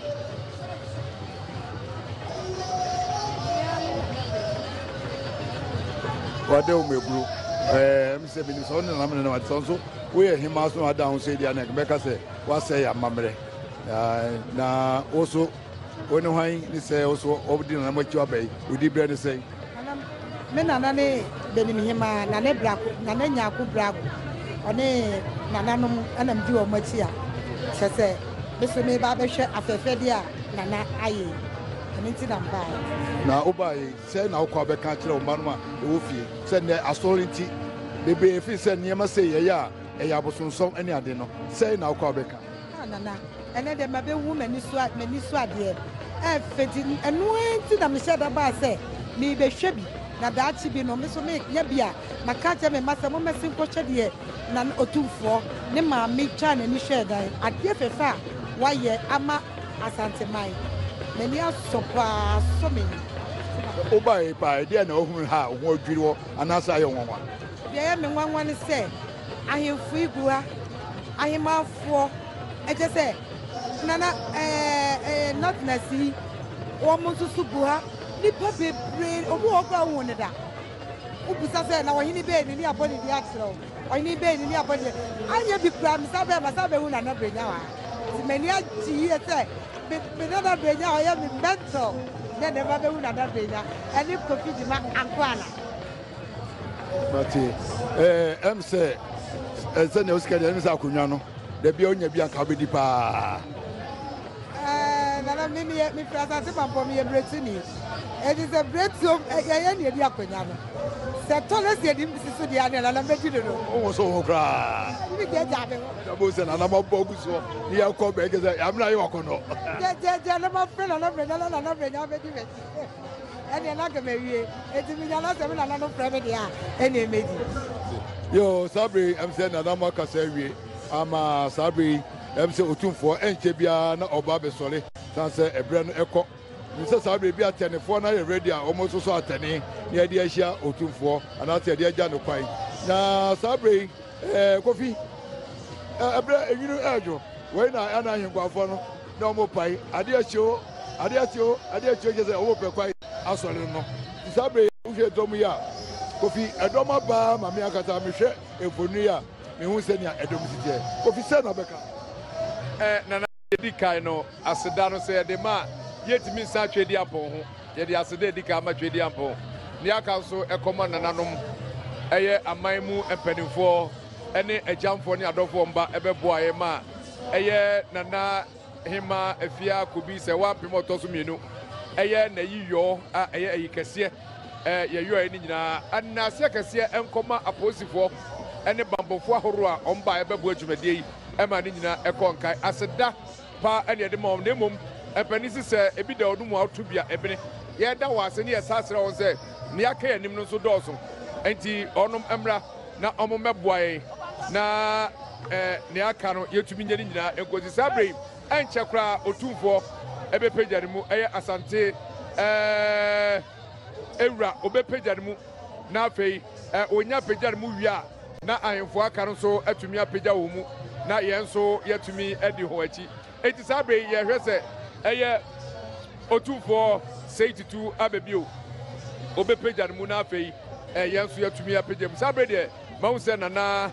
Wada wo mmɛburu. Ɛɛ, ɛm sɛ menim sɛ wo ne nana mene na sɛ nso woyɛ hemaa so na wada ho sɛ di a na bɛka sɛ woasɛe yɛ amammerɛ. Na wo so wo ne hwan ne sɛ wo so wodi nana akyi waba yi, wodi berɛ ne sɛn? Me nana ne Benim hemaa, Nana Brako, Nana Nyarko Brako, ɔne nananom na medi wɔn akyi a kyerɛ sɛ me so meba abɛhwɛ afɛɛfɛdeɛ a Nana ayɛ yi, ɛno nti na mebaeɛ. Na wobaeɛ yi, sɛn na wokɔ abɛka akyerɛ wo mma nom a ɛwɔ fie sɛ nnɛ asɔre nti bebree firi sɛ nneɛma sei yɛyɛ a ɛyɛ abosonsɔm ne ade no, sɛn na wokɔ abɛka? Ah Nana, ɛnɛ deɛ mabɛhu m'ani so m'ani so adeɛ ɛfɛ nti ɛno ara nti na mehyɛ da baa sɛ merebɛhwɛ bi na daakye bi no me nso menya bi a maka akyerɛ me mma sɛ mommɛse nkɔhwɛ deɛ Nana Otumfoɔ ne maame twaa n'ani hwɛɛ dan adeɛ fɛfɛ a wayɛ ama Asanteman. M'ani asɔ paa, asɔ m'ani. Wobaeɛ paa, ɛdeɛn na wohunu ha a wo ho adwiri wo anaasɛ ayɛ wo nwanwa? Deɛ ɛyɛ me nwanwa ne sɛ ahemfo yi gu ha, ahemmanfoɔ, ɛkyɛ sɛ nana ɛɛ Northerners yi, wɔn nso so gu ha, nnipa bebree, obi wɔ hɔ koraa a wonhu no da. Wobisa sɛ na ɔhene bɛn ni ne abɔ ne din akyerɛ wo, ɔhene bɛn ni ne abɔ ne din, anyɛ bi koraa mesan bɛɛ masan bɛhu Nana Brenya wɔ ha. Nti m'ani agye yie sɛ me me Nana Brenya a ɔyɛ me mentor ne ɛnɛ mabɛhu Nana Brenya ɛne Kofi Gyima Ankoana. Mate. Ɛɛ ɛm sɛ ɛsɛ nea osika deɛ ɛm sɛ akonnwa no dabi a onya bi anka wobɛdi paa. Ɛɛ nana me meyɛ mefiri asase mampɔ meyɛ biretuni eti sɛ biretuo yɛyɛ nea edi akonnwa no sɛ tɔ na si edi si so deɛ nea nana mɛdi no no. Wo so ho koraa. Ɛbi gyagya me ho. Ɛna mo sɛ nana ma bɔ gu soɔ ne yɛ kɔ bɛn kɛsɛ yamina yɛ wakɔnɔ. Gyagya na ma frɛ nana brenya na nana brenya bɛdi m'akyi. Ɛneɛ na anka mawie. Enti menya na sɛ me nananom frɛ me deɛ a, ɛneɛ mɛdi. Yoo, saa bere yi ɛm sɛ nana mo akasa awie ama saa bere yi ɛm sɛ Otumfoɔ ɛnkyɛ biara na ɔba abɛsɔre san sɛ ɛberɛ no ɛkɔ. Nim sɛ saa bere bi atɛnefoɔ no ayɛ ready a wɔn nso so atɛne na yɛde ahyia Otumfoɔ anaasɛ yɛde agya no kwan. Na saa bere yi ɛɛ Kofi ɛberɛ enwunu ɛɛdwo wei na ɛna ahenkwafoɔ no na wɔn pae adeɛ akyi o adeɛ akyi o adeɛ akyi o kyɛ sɛ wɔn pɛ kwae asɔre no nti saa bere wohwɛ dɔm yi a Kofi ɛdɔm abaa ma me ankasa mehwɛ mfoni yi a mehu sɛnea ɛdɔm si teɛ Kofi sɛ na bɛka. Ɛ nana yɛdi kan no aseda no sɛ yɛde ma a yɛntumi nsan Tweediampɔn ho yɛde aseda edi kan ma Tweediampɔn nea aka nso ɛkɔma nananom ɛyɛ aman mu mpanimfoɔ ɛne agyamfoɔ ne adɔfoɔ mba ɛbɛboa yɛ ma ɛyɛ Nana Hemaa Afia Kobi sɛ wampem a ɔtɔ so mmienu, ɛyɛ n'ayiyɔ a ɛyɛ ayi kɛseɛ ɛ yɛyɔɛ no nyinaa. Nnaseɛ kɛseɛ nkɔma apolisifoɔ ne banbɔfoɔ ahoroɔ a wɔn baeɛ bɛboa dwumadie yi ma ne nyinaa ɛkɔ nkae. Aseda pa na yɛde ma wɔn na mmom mpanin se sɛ ebi da wɔn mu a woto bi a ebene. Yɛda wɔn ase ne yɛsan srɛ wɔn sɛ nea aka yɛn anim no nso dɔɔso nti wɔnom mmra na wɔmmɛboa yɛn na nea aka no yɛtumi nyɛ ne nyinaa nkosi saa berɛ yi. Ɛnkyɛ koraa Otumfoɔ bɛpagya ne mu, ɛyɛ Asante Ewura, ɔbɛpagya ne mu na afei ɔnya pagya ne mu wie a na ahemfo aka no nso atumi apagya wɔn mu na yɛn nso yɛatumi adi wɔn akyi. Enti saa berɛ yi yɛhwɛ sɛ ɛyɛ Otumfoɔ Sei Tutu aba bio, ɔbɛpagya ne mu na afei yɛn nso yɛatumi apagya mu. Saa berɛ deɛ mahu sɛ Nana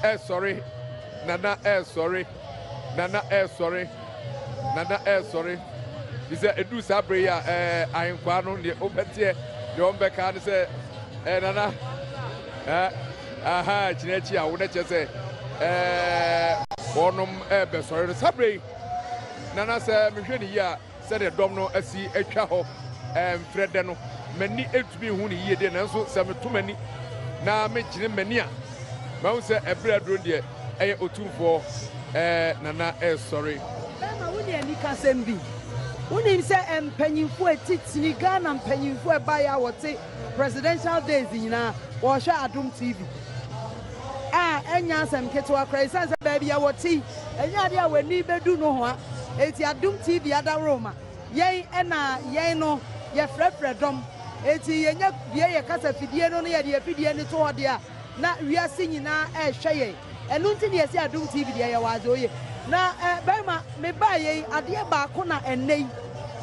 ɛresɔre, Nana ɛresɔre, Nana ɛresɔre, Nana ɛresɔre. Fi sɛ ɛduru saa berɛ yi a ɛɛ ahenkwaa no deɛ wobɛteɛ deɛ wɔn bɛka ne sɛ ɛɛ Nana ɛɛ aha kyinɛ akyi a wo na kyerɛ sɛ ɛɛ wɔnom ɛrebɛsɔre no. Saa berɛ yi Nana sɛ mehwɛ ne yie a Sɛdeɛ dɔm no asi atwa hɔ mfrɛ dɛ no, m'ani ntumi nhu no yie deɛ, nanso sɛ meto m'ani na megyene m'ani a, mahu sɛ ɛberɛ aduro no deɛ, ɛyɛ Otumfoɔ Nana resɔre. Bɛrima, wo ne anikasɛm bi. Wonim sɛ mpanyimfo atitiri, Ghana mpanyimfo a ɛbaeɛ a wɔte Presidential Days nyinaa, wɔhwɛ Adom TV. A ɛnyɛ asɛm ketewa koraa, esiane sɛ baabi a wɔte yi, ɛnyɛ adeɛ a w'ani bɛdu nohoa. Enti Adom TV adaworoma, yɛn na yɛn no yɛfrɛfrɛ dɔm. Enti yɛnya bue yɛn kasafidie no na yɛde yɛn afidie no to hɔ deɛ a, na wiase nyinaa rehwɛ yɛn. Ɛno nti na yɛse Adom TV deɛ yɛwɔ adze oye. Na eh, barima, mebaeɛ yi, adeɛ baako na ɛnnɛ yi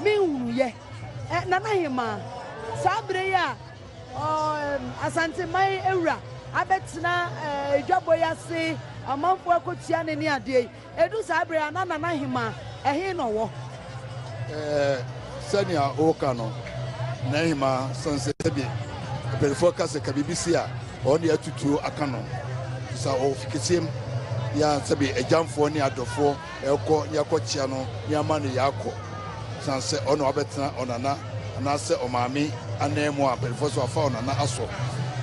menhunuiɛ. Eh, Nana Hemaa, saa berɛ yi a oh, Asanteman awura abɛtena eh, dwabɔ yi ase, amanfoɔ akɔkyia no ne adeɛ yi, Edu saa bere a, na Nana Hemaa, ɛhe na ɔwɔ? Ɛɛ, sɛnea woka no, Nana Hemaa, sane sɛ sɛbe mpanimfoɔ ka sɛ ka biribi si a, ɔno deɛ atutuo aka no. Sɛ ɔwɔ fi kɛseɛ mu, yɛ a sɛbe agyamfoɔ ne adɔfoɔ ɛkɔ ne akɔkyea no ne ama no yɛ akɔ. Sane sɛ ɔno wabɛtena ɔnana anaasɛ ɔmaame anan mu a mpanimfoɔ sɛ wafa ɔnana asɔ.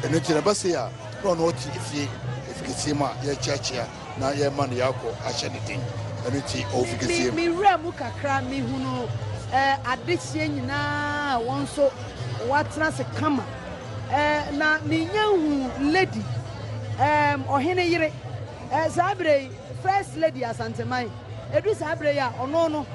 Ɛno nti na ɛba sei a, na ɔno ɔte efie, efi kɛseɛ mu a yɛkyeakyea. Na yɛrema no yɛakɔ ahyɛ no den. Ɛno nti ɔwɔ fi kɛseɛ mu. Me wura mu kakra, mehunuu eh, adehyeɛ nyinaa a wɔn nso wɔatena ase kama. Eh, na menya nhuu lady, eh, ɔhene yere. Eh, saa berɛ yi, First Lady Asanteman, ɛdu saa berɛ yi a, ɔno no,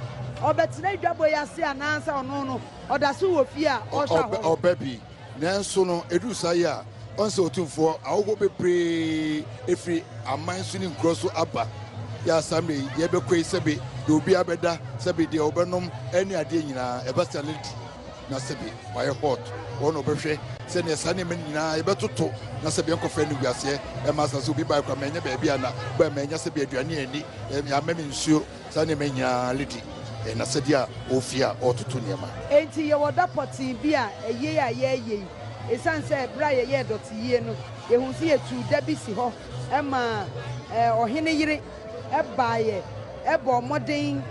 ɔbɛtena dwabɔ yi ase anaasɛ ɔno no, ɔda so wɔ fie a ɔrehwɛ ahɔho? Ɔba bi. Nanso no, ɛduru saa yi a, ɔn sɛ Otumfoɔ, ahɔhoɔ bebree firi aman so ne nkuro so aba. Yɛ a saa mmerɛ yi, yɛbɛkɔ yi sɛbe deɛ obiara bɛda, sɛbe deɛ ɔbɛnom ne adeɛ nyinaa, ɛba saa no di na sɛbe wayɛ hot. Wɔn na wɔbɛhwɛ sɛdeɛ saa nneɛma no nyinaa yɛbɛtoto na sɛbe yɛnkɔfrɛ no wiaseɛ ɛma saa sɛ obi bae koraa manya baabi a na bae manya sɛbe aduane anni, yɛamma me nsuo. Saa nneɛma yi nyinaa redi n'asɛdeɛ a ɔwɔ fie a ɔretoto nneɛma. Enti yɛwɔ da pɔtee bi a ayie a yɛreyɛ yi. Esiane sɛ bere a yɛyɛɛ dɔteyie no, yɛhuu sɛ yɛtuu da bi si hɔ maa ɔhene yere baeɛ bɔɔ mmɔden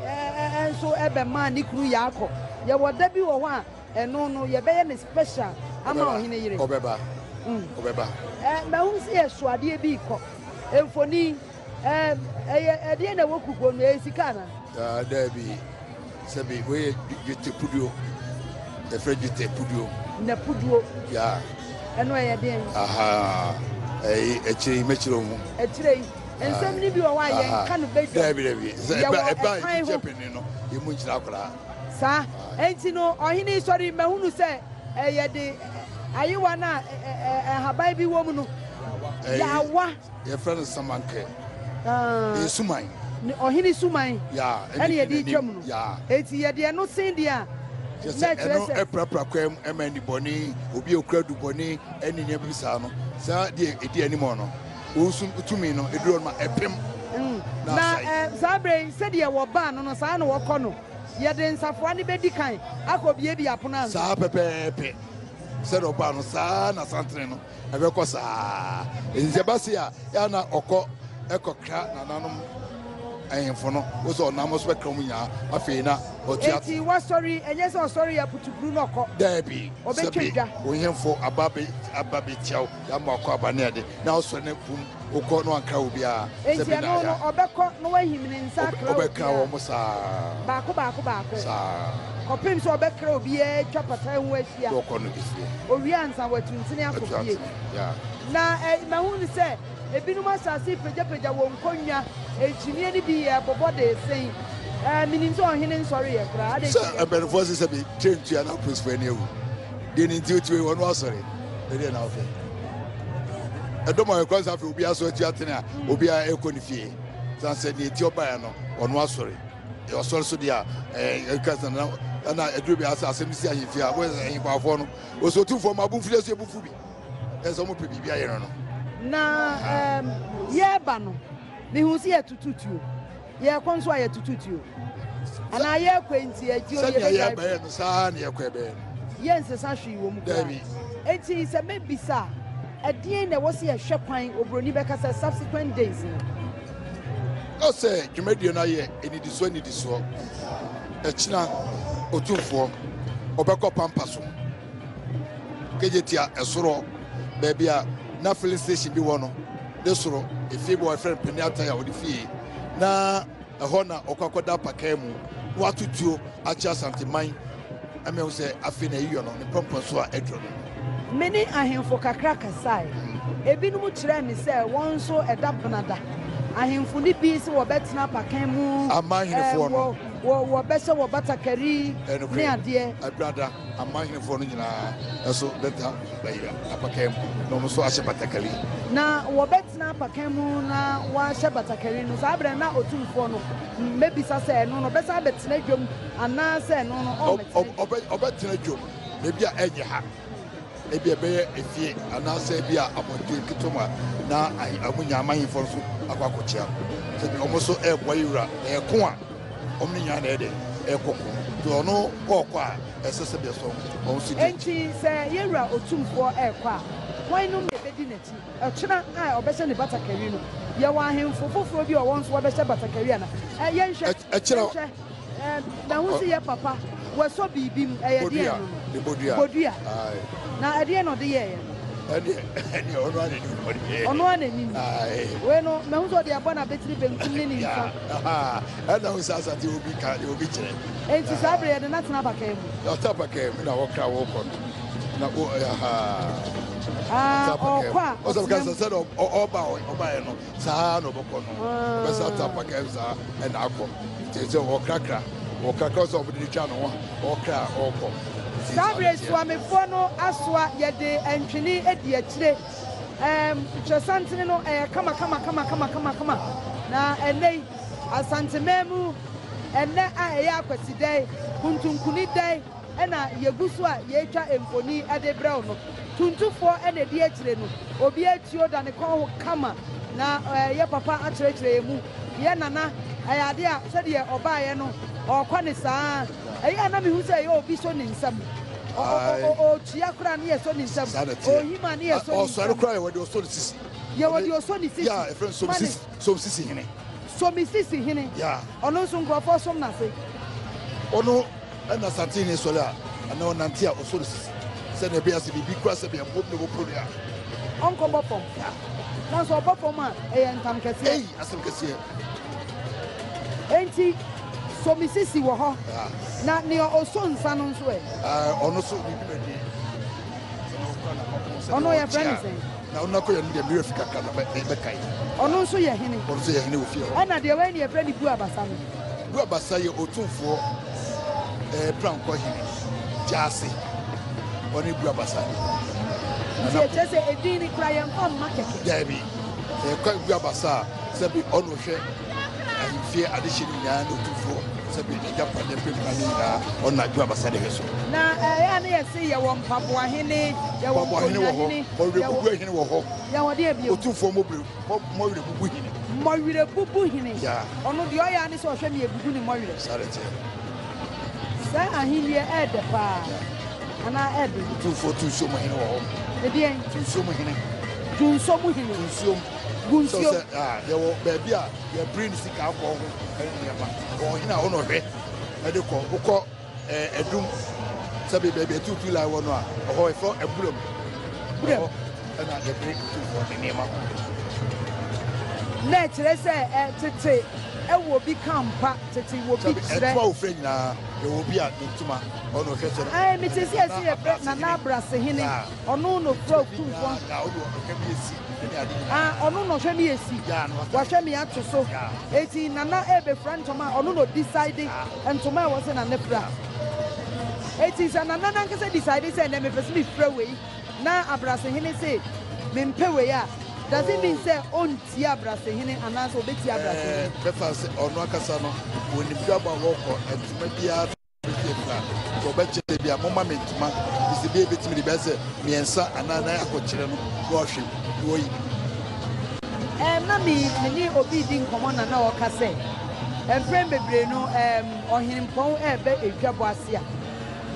nso bɛmaa ne kunu Yaakɔ. Yɛwɔ da bi wɔ hɔ a ɛno no yɛbɛyɛ no special ama ɔhene yere. Ɔbɛba. Ɔbɛba. Mahu sɛ yɛso adeɛ bi rekɔ. Mfoni. Ɛɛm, ɛyɛ ɛdeɛn na ɛwɔ kukuo no, ɛyɛ sika anaa? Daa, daabi, sɛbi, wei yɛ dwetɛ puduo. Yɛfrɛ dwetɛ puduo. Na puduo. Ya. Ɛno ɛyɛ deɛn? Aha, ɛyi, akyire yi, mɛkyerɛ wo mu. Akyire yi, nsɛm no bi wɔ hɔ a yɛnka no badwam. Daabi, daabi, sɛ ɛba, Yɛwɔ ɛba a ɛkwan yɛkyekyɛ ho. panin no, yɛn mu nkyerɛ akwadaa. Saa, enti no, ɔhene yi sɔre, mahunu sɛ yɛde ayewa no a nhaban bi wɔ mu no, yɛawa. Yɛfrɛ no Samankɛ. Ɛyɛ suman. Ɔhene suman ɛna yɛde retwa mu no. Enti yɛde ɛno sen deɛ a, na ɛkyerɛ sɛ. Ɛno ɛprapra kwan mu ɛma nnibɔne, obi a okura dubɔne ɛne nneɛma bi saa no, saa deɛ ɛdi anim no, wɔn tumi no ɛduru hɔ no ma ɛpem na asɛe. Na saa berɛ yi, sɛdeɛ wɔbaa no no, saa na wɔkɔ no. Yɛde nsafoa no bɛdi kan akɔbuebue apono ansa. Saa pɛpɛɛpɛ, sɛdeɛ ɔbaa no, saa na santene no. Ɛbɛkɔ saa. Enti sɛ ɛba sei a, yɛ a na ɔkɔ kɔkra nananom ahemfo no. Wo sɛ ɔnam so bɛkra wɔn nyinaa. Afei na ɔtua. Enti wasɔre, ɛnyɛ sɛ ɔsɔre yɛ putupuru na ɔkɔ. Daabi. Ɔbɛtwa Sɛbe dwa. wo hemfo aba bɛ aba bɛtia wo, yɛama wakɔ aba ne ade, na ɔsɔre na pum wokɔ na wankra obiara. Enti Sɛbe na ɛno no, ya. ɔbɛkɔ na wahim ne nsa akra Ɔbɛkra obiara. wɔn saa. Baako baako baako. Saa. Kɔpem sɛ ɔbɛkra obiara atwa pata ho ahyia. Na ɔkɔ no efie. Owie ansa watu ntene akɔ Atu fie. atene, yeah. Na ɛ, mahu no sɛ ebinom ahyɛ ase repagyapagya wɔn nkonnwa, nkyiniiɛ no bi yɛ bobɔ de resen. Ɛ, menim sɛ ɔhene nsɔreeɛ koraa. Adɛn nti Sɛ na. mpanimfoɔ se sɛ me tire ntua na apolisifoɔ ani awu. Deɛ ne nti wotie wɔn asɔre. Ɛdeɛ na wofɛ. Ɛdɔm a ɛkɔ sɛ afei obiara so atu atene a obiara ɛkɔ ne fie. San sɛ deɛ nti ɔbaeɛ no ɔno asɔre. Ɔsɔre so deɛ a ɛɛ ɛka sɛ na ɛna ɛduru bi asɛ asɛm si ahemfie a wɔyɛ ahemfaafoɔ no wɔsɛ otumfoɔ ma abomfiri so ebufu bi. Ɛsɛ wɔn pɛ biribi ayɛ no no. Na ɛɛm yɛreba no mehu sɛ yɛtutu tuo. Yɛrekɔ nso a yɛtoto tuo. Anaa yɛrekɔ yi nti yɛgye o Sɛnea yɛbɛgyae yɛbɛyɛ no saa na yɛkɔ ɛbɛyɛ no. Yɛnsesa hwee wɔ mu koraa. Dabi. Enti sɛ mɛbisa a, ɛdeɛn na ɛwɔ sɛ yɛhwɛ kwan, oburoni bɛka sɛ subsequent days no? Ɔsɛ dwumadie no ayɛ nnidisoɔ nnidisoɔ. Ɛkyena Otumfoɔ ɔbɛkɔ pampa so. Kejetia ɛsoro baabi a na filling station bi wɔ no ne soro efie bi wɔ yɛfrɛ no Panin Atan a ɔde fie na ɛhɔ na ɔkɔ akɔda apakaa mu na wato tuo akyerɛ Asanteman ama yɛahu sɛ afei na ayiyɔ no ne mpɔmpɔnso a aduru no. Me ne ahemfo kakra kasae. Ebinom kyerɛɛ me sɛ wɔn nso ɛda benada. Ahemfo no bi se wɔbɛtena apakan mu, Aman henefoɔ no. wɔ, wɔbɛhyɛ wɔ batakari Ɛnokorɛ, ne adeɛ. Ɛbenada, aman henefoɔ no nyinaa nso bɛtena apakan mu, na wɔn nso ahyɛ batakari. Na wɔbɛtena apakan mu na wɔahyɛ batakari no, saa berɛ no na otumfoɔ no mmɛbisa sɛ ɛno no ɔbɛsan abɛtena dwam anaasɛ ɛno no ɔmmɛtena dwam. Ɔbɛtena dwam, na ebia ɛnyɛ ha, ebia ɛbɛyɛ efie anaasɛ ebia abɔnten ketewa mu a na wɔn nyinaa aman ahemfo no nso akɔ akɔkyia no. Sɛbi wɔn nso ɛreboa yɛn wura, na ɛko a wɔn ne nyinaa na ɛyɛ dɛ ɛrekɔ ko. Nti ɔno ɔrekɔ a, ɛsɛ sɛ bia so wɔn nso di akyi. Enti sɛ yɛn wura otumfoɔ rekɔ a, hwannom na ebedi n'akyi? Ɔkyena a ɔbɛhyɛ ne batakari no, yɛwɔ ahemfo foforɔ bi a wɔn nso wɔbɛhyɛ batakari anaa? Ɛ, yɛnhwɛ, yɛnhwɛ. Ɛ, mahu sɛ yɛ papa, wasɔ biribi mu, ɛyɛ deɛn no no? Bodua. Bodua. Na ɛdeɛn na ɔde yɛeɛ no? Ɛneɛ, ɛneɛ ɔno ara n'anim na ɔde yɛeɛ. Ɔno ara n'anim. Wei no, mahu sɛ ɔde abɔ n'abatiri benkum ne ne nifa. Ɛna wo sɛ asante obi ka, obi kyerɛ. Enti saa berɛ yɛde no atena apakan mu. Ɔte apakan mu na wɔkra wɔkɔ no. Na o aha. Ah, ɔkɔ a ɔtena mu. Sɛ ɔba ɔbaeɛ no saa na ɔbɛkɔ no. Ɔbɛsa ata apakan saa ɛna akɔ. Nti sɛ ɔkrakra ɔkrakra sɛ ɔbɛde ne twa ne ho a ɔkra ɔkɔ. Saa berɛ Suamefoɔ no asoa yɛde ntwene adi akyire. Ɛɛm, twerɛsantene no ɛyɛ kama kama kama kama kama kama. Na ɛnnɛ yi Asanteman mu ɛnnɛ a ɛyɛ Akwasidae, Kuntunkuni-dae, na yɛgu so a yɛretwa mfoni de rebrɛ wo no. Tuntufoɔ na ɛdi akyire no. Obiara tuo da ne kɔn ho kama na yɛ papa akyerɛkyerɛ yɛn mu. Yɛ nana, ɛyɛ adeɛ a sɛdeɛ ɔbaeɛ no, ɔrekɔ no saa ara. Ɛyɛ a na mehu sɛ ɛyɛ obi sɔ ne nsam. Ɔretua koraa ne yɛsɔ ne nsam. Ɔrehim a ne yɛsɔ ne nsam. Ɔsɔre koraa yɛwɔ deɛ ɔsɔ ne sisi. Yɛwɔ deɛ ɔsɔ ne sisi. Yeah, yɛfrɛ no Somsisi hene. Somisisi hene. Yeah. Ɔno nso nkurɔfoɔ som n'ase. Ɔno. Ɛna Asantehene sɔre a, anaa ɔnante a, ɔsɔ no sisi, sɛnea ɛbɛyɛ a sɛ biribi kura sɛbea mpo na ɔbɛporo no a. Ɔnkɔbɔ fam. Nanso ɔbɔ fam a, ɛyɛ ntam kɛseɛ. Ei, asɛm kɛseɛ! Enti, sɔ me sisi wɔ hɔ. Na nea ɔsɔ nsa no nso ɛ? Ɔno nso, ne dwumadie. Ɔno yɛfrɛ no sɛn? Na ɔno akɔyɛ no deɛ me werɛ fi kakra na mɛkae. Ɔno nso yɛ hene. Ɔno nso yɛ hene wɔ fie hɔ. Ɛna deɛ wei ne yɛfrɛ no Buabasa no. Buabasa yɛ Otumfoɔ Prankɔ hene Gyasi. Ɔne Buabasa. Nti ɛkyerɛ sɛ edin no koraa yɛmfa mma kɛkɛ. Daabi. Sɛ yɛka Buabasa a, sɛbi ɔna ɔhwɛ ahemfie adehye no nyinaa ne Otumfoɔ sɛbi n'agyapadeɛ mpempena no nyinaa ɔno na Buabasa de hwɛ so. Na ɛyɛ a na yɛse yɛwɔ mpaboahene, yɛwɔ Mpaboahene wɔ hɔ, nkonnwahene, ɔwerɛbubuahene wɔ hɔ. Yɛwɔ deɛ bio? Otumfoɔ mmɔbere. Mmɔwerɛ bubu hene. Mmɔwerɛ bubu hene. Yeah. Ɔno deɛ ɔyɛ ara ne sɛ ɔhwɛ me ebubu ne mmɔwerɛ. Saa na ɛteɛ. Saa ahennie ɛɛdɛ paa. Yeah. Anaa ɛɛdɛ. Otumfoɔ tu nsuo mu hene wɔ hɔ. Ɛdeɛn? Tu nsuo mu hene. Tu nsuo mu hene. Tu nsuo mu. Gu nsuo. Sɛ ah, yɛwɔ baabi a yɛbere ne sika akɔ ho ɛne nneɛma. Wɔn hene a ɔno ɔhwɛ ɛde kɔ. Wokɔ. Ɛdum sɛbi baabi atuutu lai wɔ no a, ɛhɔ yɛfrɛ aburam. Buram. Ɛhɔ ɛna yɛbere tuufoɔ ne nneɛma kɔ. Na ɛkyerɛ sɛ tete ɛwɔ bi ka mpa, tete wɔ bi kyerɛ. Sɛbi ntoma wofrɛ nyinaa, yɛwɔ obi a ne ntoma ɔno ɔhwɛ sɛ. Ɛɛ mete sɛ yɛsi yɛfrɛ Nana Abrasehene, ɔno na ofura otumfoɔ. Ya ɔno ɔhwɛ mi esi ɛne ade nyinaa. Ah ɔno na ɔhwɛ mi esi, wahwɛ mi ato so. Eti Nana ɛɛbɛfura ntoma a ɔno na ɔdecide. Ntoma a ɛwɔ sɛ Nana fira. Enti sɛ Nana no ankasa decide sɛ ɛnnɛ mepɛ sɛ mefira wei na Abrasehene se mempɛ wei a, does it mean sɛ ɔntie Abrasehene anaasɛ ɔbɛtie Abrasehene? Bɛfa sɛ ɔno ankasa no ɔnim dwabɔ a wɔkɔ, ntoma biara bɛtumi afira. Nti ɔbɛkyerɛ sɛ bia momma me ntoma, nti sɛ bia ɛbɛtumi de bɛyɛ sɛ mmiɛnsa anaa nan akɔkyerɛ no na wahwɛ mu na wayi bi. Ɛɛm, na me me ne obi redi nkɔmmɔ na na ɔreka sɛ, mprɛn bebree no, ɛɛm, ɔhempɔn reba edwabɔ ase a,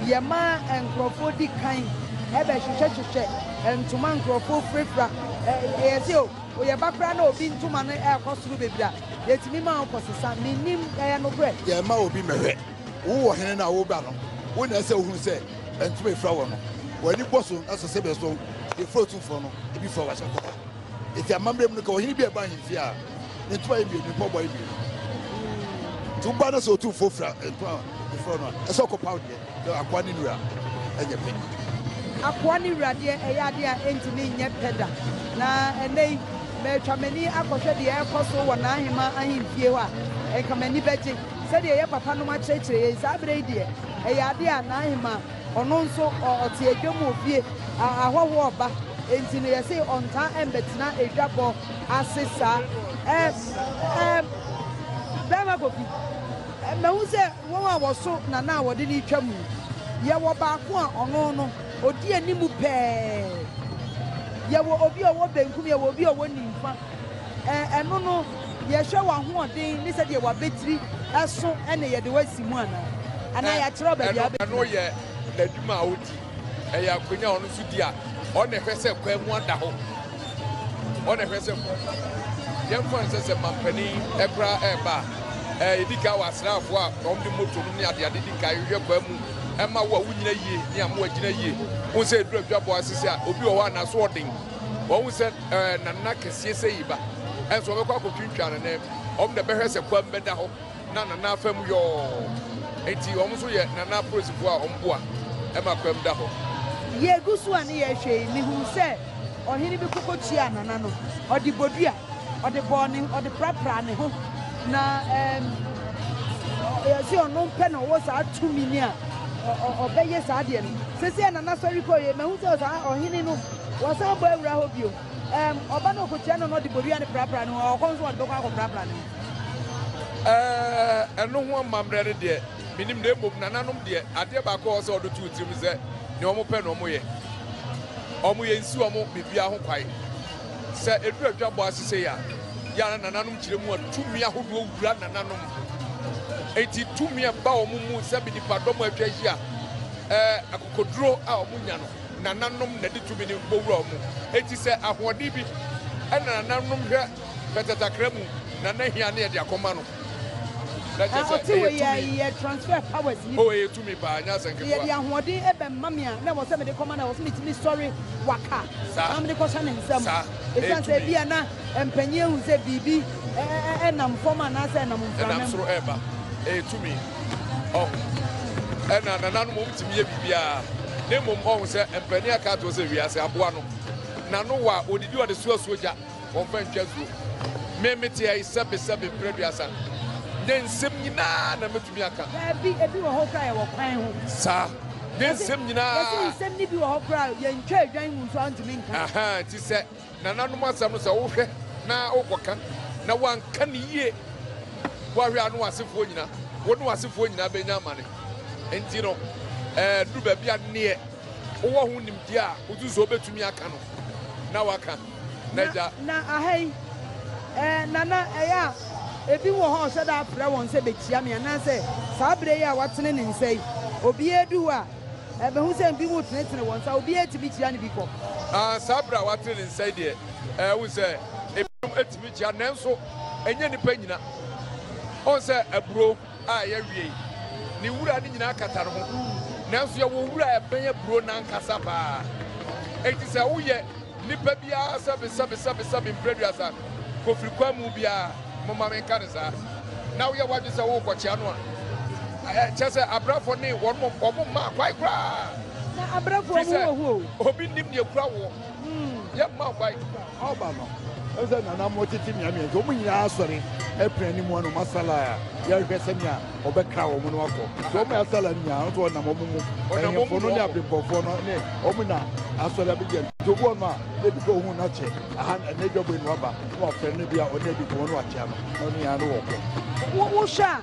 yɛma nkurɔfoɔ di kan bɛhwehwɛhwehwɛ ntoma nkurɔfoɔ firafira. Ɛ, yɛse o, yɛba koraa na obi ntoma no rekɔ soro bebree a, yɛtumi ma ɔkɔsesa. Mennim, ɛyɛ nokorɛ? Yɛmma obi mmɛhwɛ. Wo ɔhene no a woreba no, wo na ɛsɛ sɛ wohunu sɛ ntoma a efura wɔ no, w'ani bɔ so na sɛ sɛbea so deɛ efura otumfoɔ no, ebi fura w'ahyɛ kɔba. Enti amammerɛ mu no, ka ɔhene bi a ɛba ahemfie a, ne ntoma yɛ mmienu, ne mpaboa yɛ mmienu. Nti woba no sɛ otumfoɔ fira ntoma foforɔ no a, ɛsɛ ɔkɔpaw deɛ, sɛ akoa ne wura nyɛ pɛ. Akoa ne wura deɛ, ɛyɛ adeɛ a ɛntumi nyɛ pɛ da. Na ɛnnɛ yi, matwa m'ani akɔhwɛ deɛ ɛrekɔ so wɔ n'ahemmaa ahemfie hɔ a, nka m'ani bɛgye. Sɛdeɛ yɛn papanom akyerɛkyerɛ yɛn saa berɛ yi deɛ, ɛyɛ adeɛ a n'ahemmaa, ɔno nso ɔte adwam wɔ fie, ahɔhoɔ reba, enti no yɛse ɔntaa mmɛtena adwabɔ ase saa. Ɛɛ, ɛɛ, Barima Kofi, mahu sɛ wɔn a wɔso Nana a wɔde no retwa mu yi, yɛwɔ baako a ɔno no, ɔdi anim pɛɛ. Yɛwɔ obi a ɔwɔ benkum, yɛwɔ obi a ɔwɔ nimfa. Ɛ, ɛno no, yɛhwɛ w'ahoɔden ne sɛdeɛ w'abatiri so na yɛde wo asi mu anaa? Anaa yɛakyerɛ wo baabi a Ɛno, wobɛgyina? ɛno yɛ n'adwuma a ɔdi. Ɛyɛ akonnwa a ɔno nso di a, ɔno na ɛhwɛ sɛ kwan mu ada hɔ. Ɔno na ɛhwɛ sɛ kwan mu ada hɔ. Yɛmfa no sɛ sɛ mampanin koraa ɛreba a, ɛɛ, yɛdi kan wɔ asraafoɔ a wɔde moto nom ne adeade di kan hwehwɛ kwan mu ɛma wo a wonyina yie ne ama woagyina yie. Wohu sɛ ɛduru adwabɔ ase sɛ a, obi wɔ hɔ a n'aso ɔden. Wɔhu sɛ ɛɛ, nana kɛseɛ sɛ yi ba, ɛnso wɔbɛkɔ akɔtwintwan ne nan mu. Wɔn na ɛbɛhwɛ sɛ kwan bɛda hɔ na nana afa mu yɔɔ. Enti wɔn nso yɛ nana apolisifoɔ a wɔboa ma kwan mu da hɔ. Yɛgu so a ne yɛrehwɛ yi, mehuu sɛ ɔhene bi koko kyiaa nana no. Ɔde bodua, ɔde bɔɔ ne, ɔde prapraa ne ho. Na ɛɛm, yɛse ɔno pɛ na ɔwɔ saa tumi no a ɔbɛyɛ saa adeɛ no. Seesei a nana sɔre kɔeɛ yi, mahu sɛ saa ɔhene no, wasan abɔ awura hɔ bio. Ɛɛm, ɔba no ɔkɔkyia no na ɔde bodua no prapra ne ho, ɔkɔ nso ɔde bɛkɔ akɔprapra ne ho. Ɛɛ, ɛno ho amammerɛ no deɛ, mennim, na mmom nananom deɛ, adeɛ baako a ɛwɔ sɛ wɔde to wo tirim ne sɛ, nea wɔpɛ na wɔyɛ. Wɔyɛ nsi wɔn biribiara ho kwan. Sɛ ɛduru adwabɔ ase sei a, yɛ a na nananom kyerɛ mu a tumi ahodoɔ wura nananom. Enti tumi a ɛba wɔn mu sɛbe nnipadɔm a atwa ahyia, ɛɛ, akokoduro a wɔnya no, nananom na ɛde tumi no bɔ wura wɔn mu. Enti sɛ ahoɔden bi na nananom hwɛ pɛtɛtakra mu na na hia ne yɛde akɔma no, na kyerɛ sɛ Ɔte wei ɛyɛ a tumi. yɛ transfer powers ni Oh, bi. ɛyɛ tumi paa, ɛnyɛ asɛm Sɛ yɛde ketewa. ahoɔden ɛbɛ ma me a, na ɛwɔ sɛ mede kɔma no, ɛwɔ sɛ metumi sɔre waka Saa, na mede kɔhyɛ ne nsam. saa, ɛyɛ Ɛsiane sɛ tumi. ebia na mpanyin ahu sɛ biribi ɛnam fam anaasɛ ɛnam mframa Ɛnam mu. soro ɛreba, ɛyɛ tumi. Ɔho, ɛna nananom wɔn tumi yɛ biribiara, na mmom ɔho sɛ mpanin aka ato hɔ sɛ wiase aboa no, n'ano wɔ a odidi ɔde soa asuo gya, wɔmfa ntwa asuo. Me mete ha yi sɛbe sɛbe mprɛ aduasa, nyɛ nsɛm nyinaa na mɛtumi aka. Daabi, ebi wɔ hɔ koraa a yɛwɔ kwan ho. Saa, nyɛ Yɛse, nsɛm nyinaa. yɛse nsɛm no bi wɔ hɔ koraa a yɛntwa adwan ngu so a wontumi nka. Ahaa, nti sɛ Nananom asɛm no sɛ wohwɛ na wokɔka na woanka no yie, woahwɛ a ne w'asefoɔ nyina, wo ne w'asefoɔ nyinaa bɛnya amane. Nti no, ɛduru baabi a neɛ wowɔ ho nimdeɛ a wosu sɛ wobɛtumi aka no na woaka na agya. Na aha yi, Nana, ɛyɛ a ebi wɔ hɔ a ɔhyɛ da frɛ wɔn sɛ bɛkyia me anaasɛ saa berɛ yi a watene ne nsa yi, obiara du hɔ a, Mahu sɛ ebinom retenetene wɔn nsa, obiara tumi kyia no bi kɔ. Ah, saa bere a watene ne nsa yi deɛ, ɛɛ, wohu sɛ ebinom tumi kyia, nanso ɛnyɛ nnipa nyina. Wohu sɛ aburow a ɛyɛ wie yi, ne wura no nyinaa kata ne ho, nanso yɛwɔ wura a ɛbɛn aburow no ankasa paa. Enti sɛ woyɛ Nipa biara sɛbe sɛbe sɛbe sɛbe mprɛduasa kofiri kwan mu biara, momma menka no saa, na woyɛ w'adwene sɛ worekɔkyea no a, ɛ, kyerɛ sɛ abrɛfoɔ ne wɔn wɔn mmaa kwan koraa. Na abrɛfoɔ Firi mu sɛ wɔ hɔ o. obi nnim deɛ kura woɔ, yɛmma wo kwan. Ɔba no, ɛwɔ sɛ nana mo tete mmeammea nti wɔn nyinaa asɔre apira anim hɔ na wɔn asa line a yɛrehwɛ sɛnea ɔbɛkra wɔn no akɔ. Nti wɔn a ɛsala no nyinaa nso ɔnam wɔn mu. Ɛhemfo no ne abempɔfoɔ no ne wɔn na asɔre abɛgye no. Nti obi wɔ no a na ebi kɔ ohun no akyɛ aha ɛnɛ dwabɔ yi na waba na wafrɛ no bi a ɔne adi nkɔmmɔ na wakyea no na ɔne yɛn ano wɔkɔ. Wohwɛ a.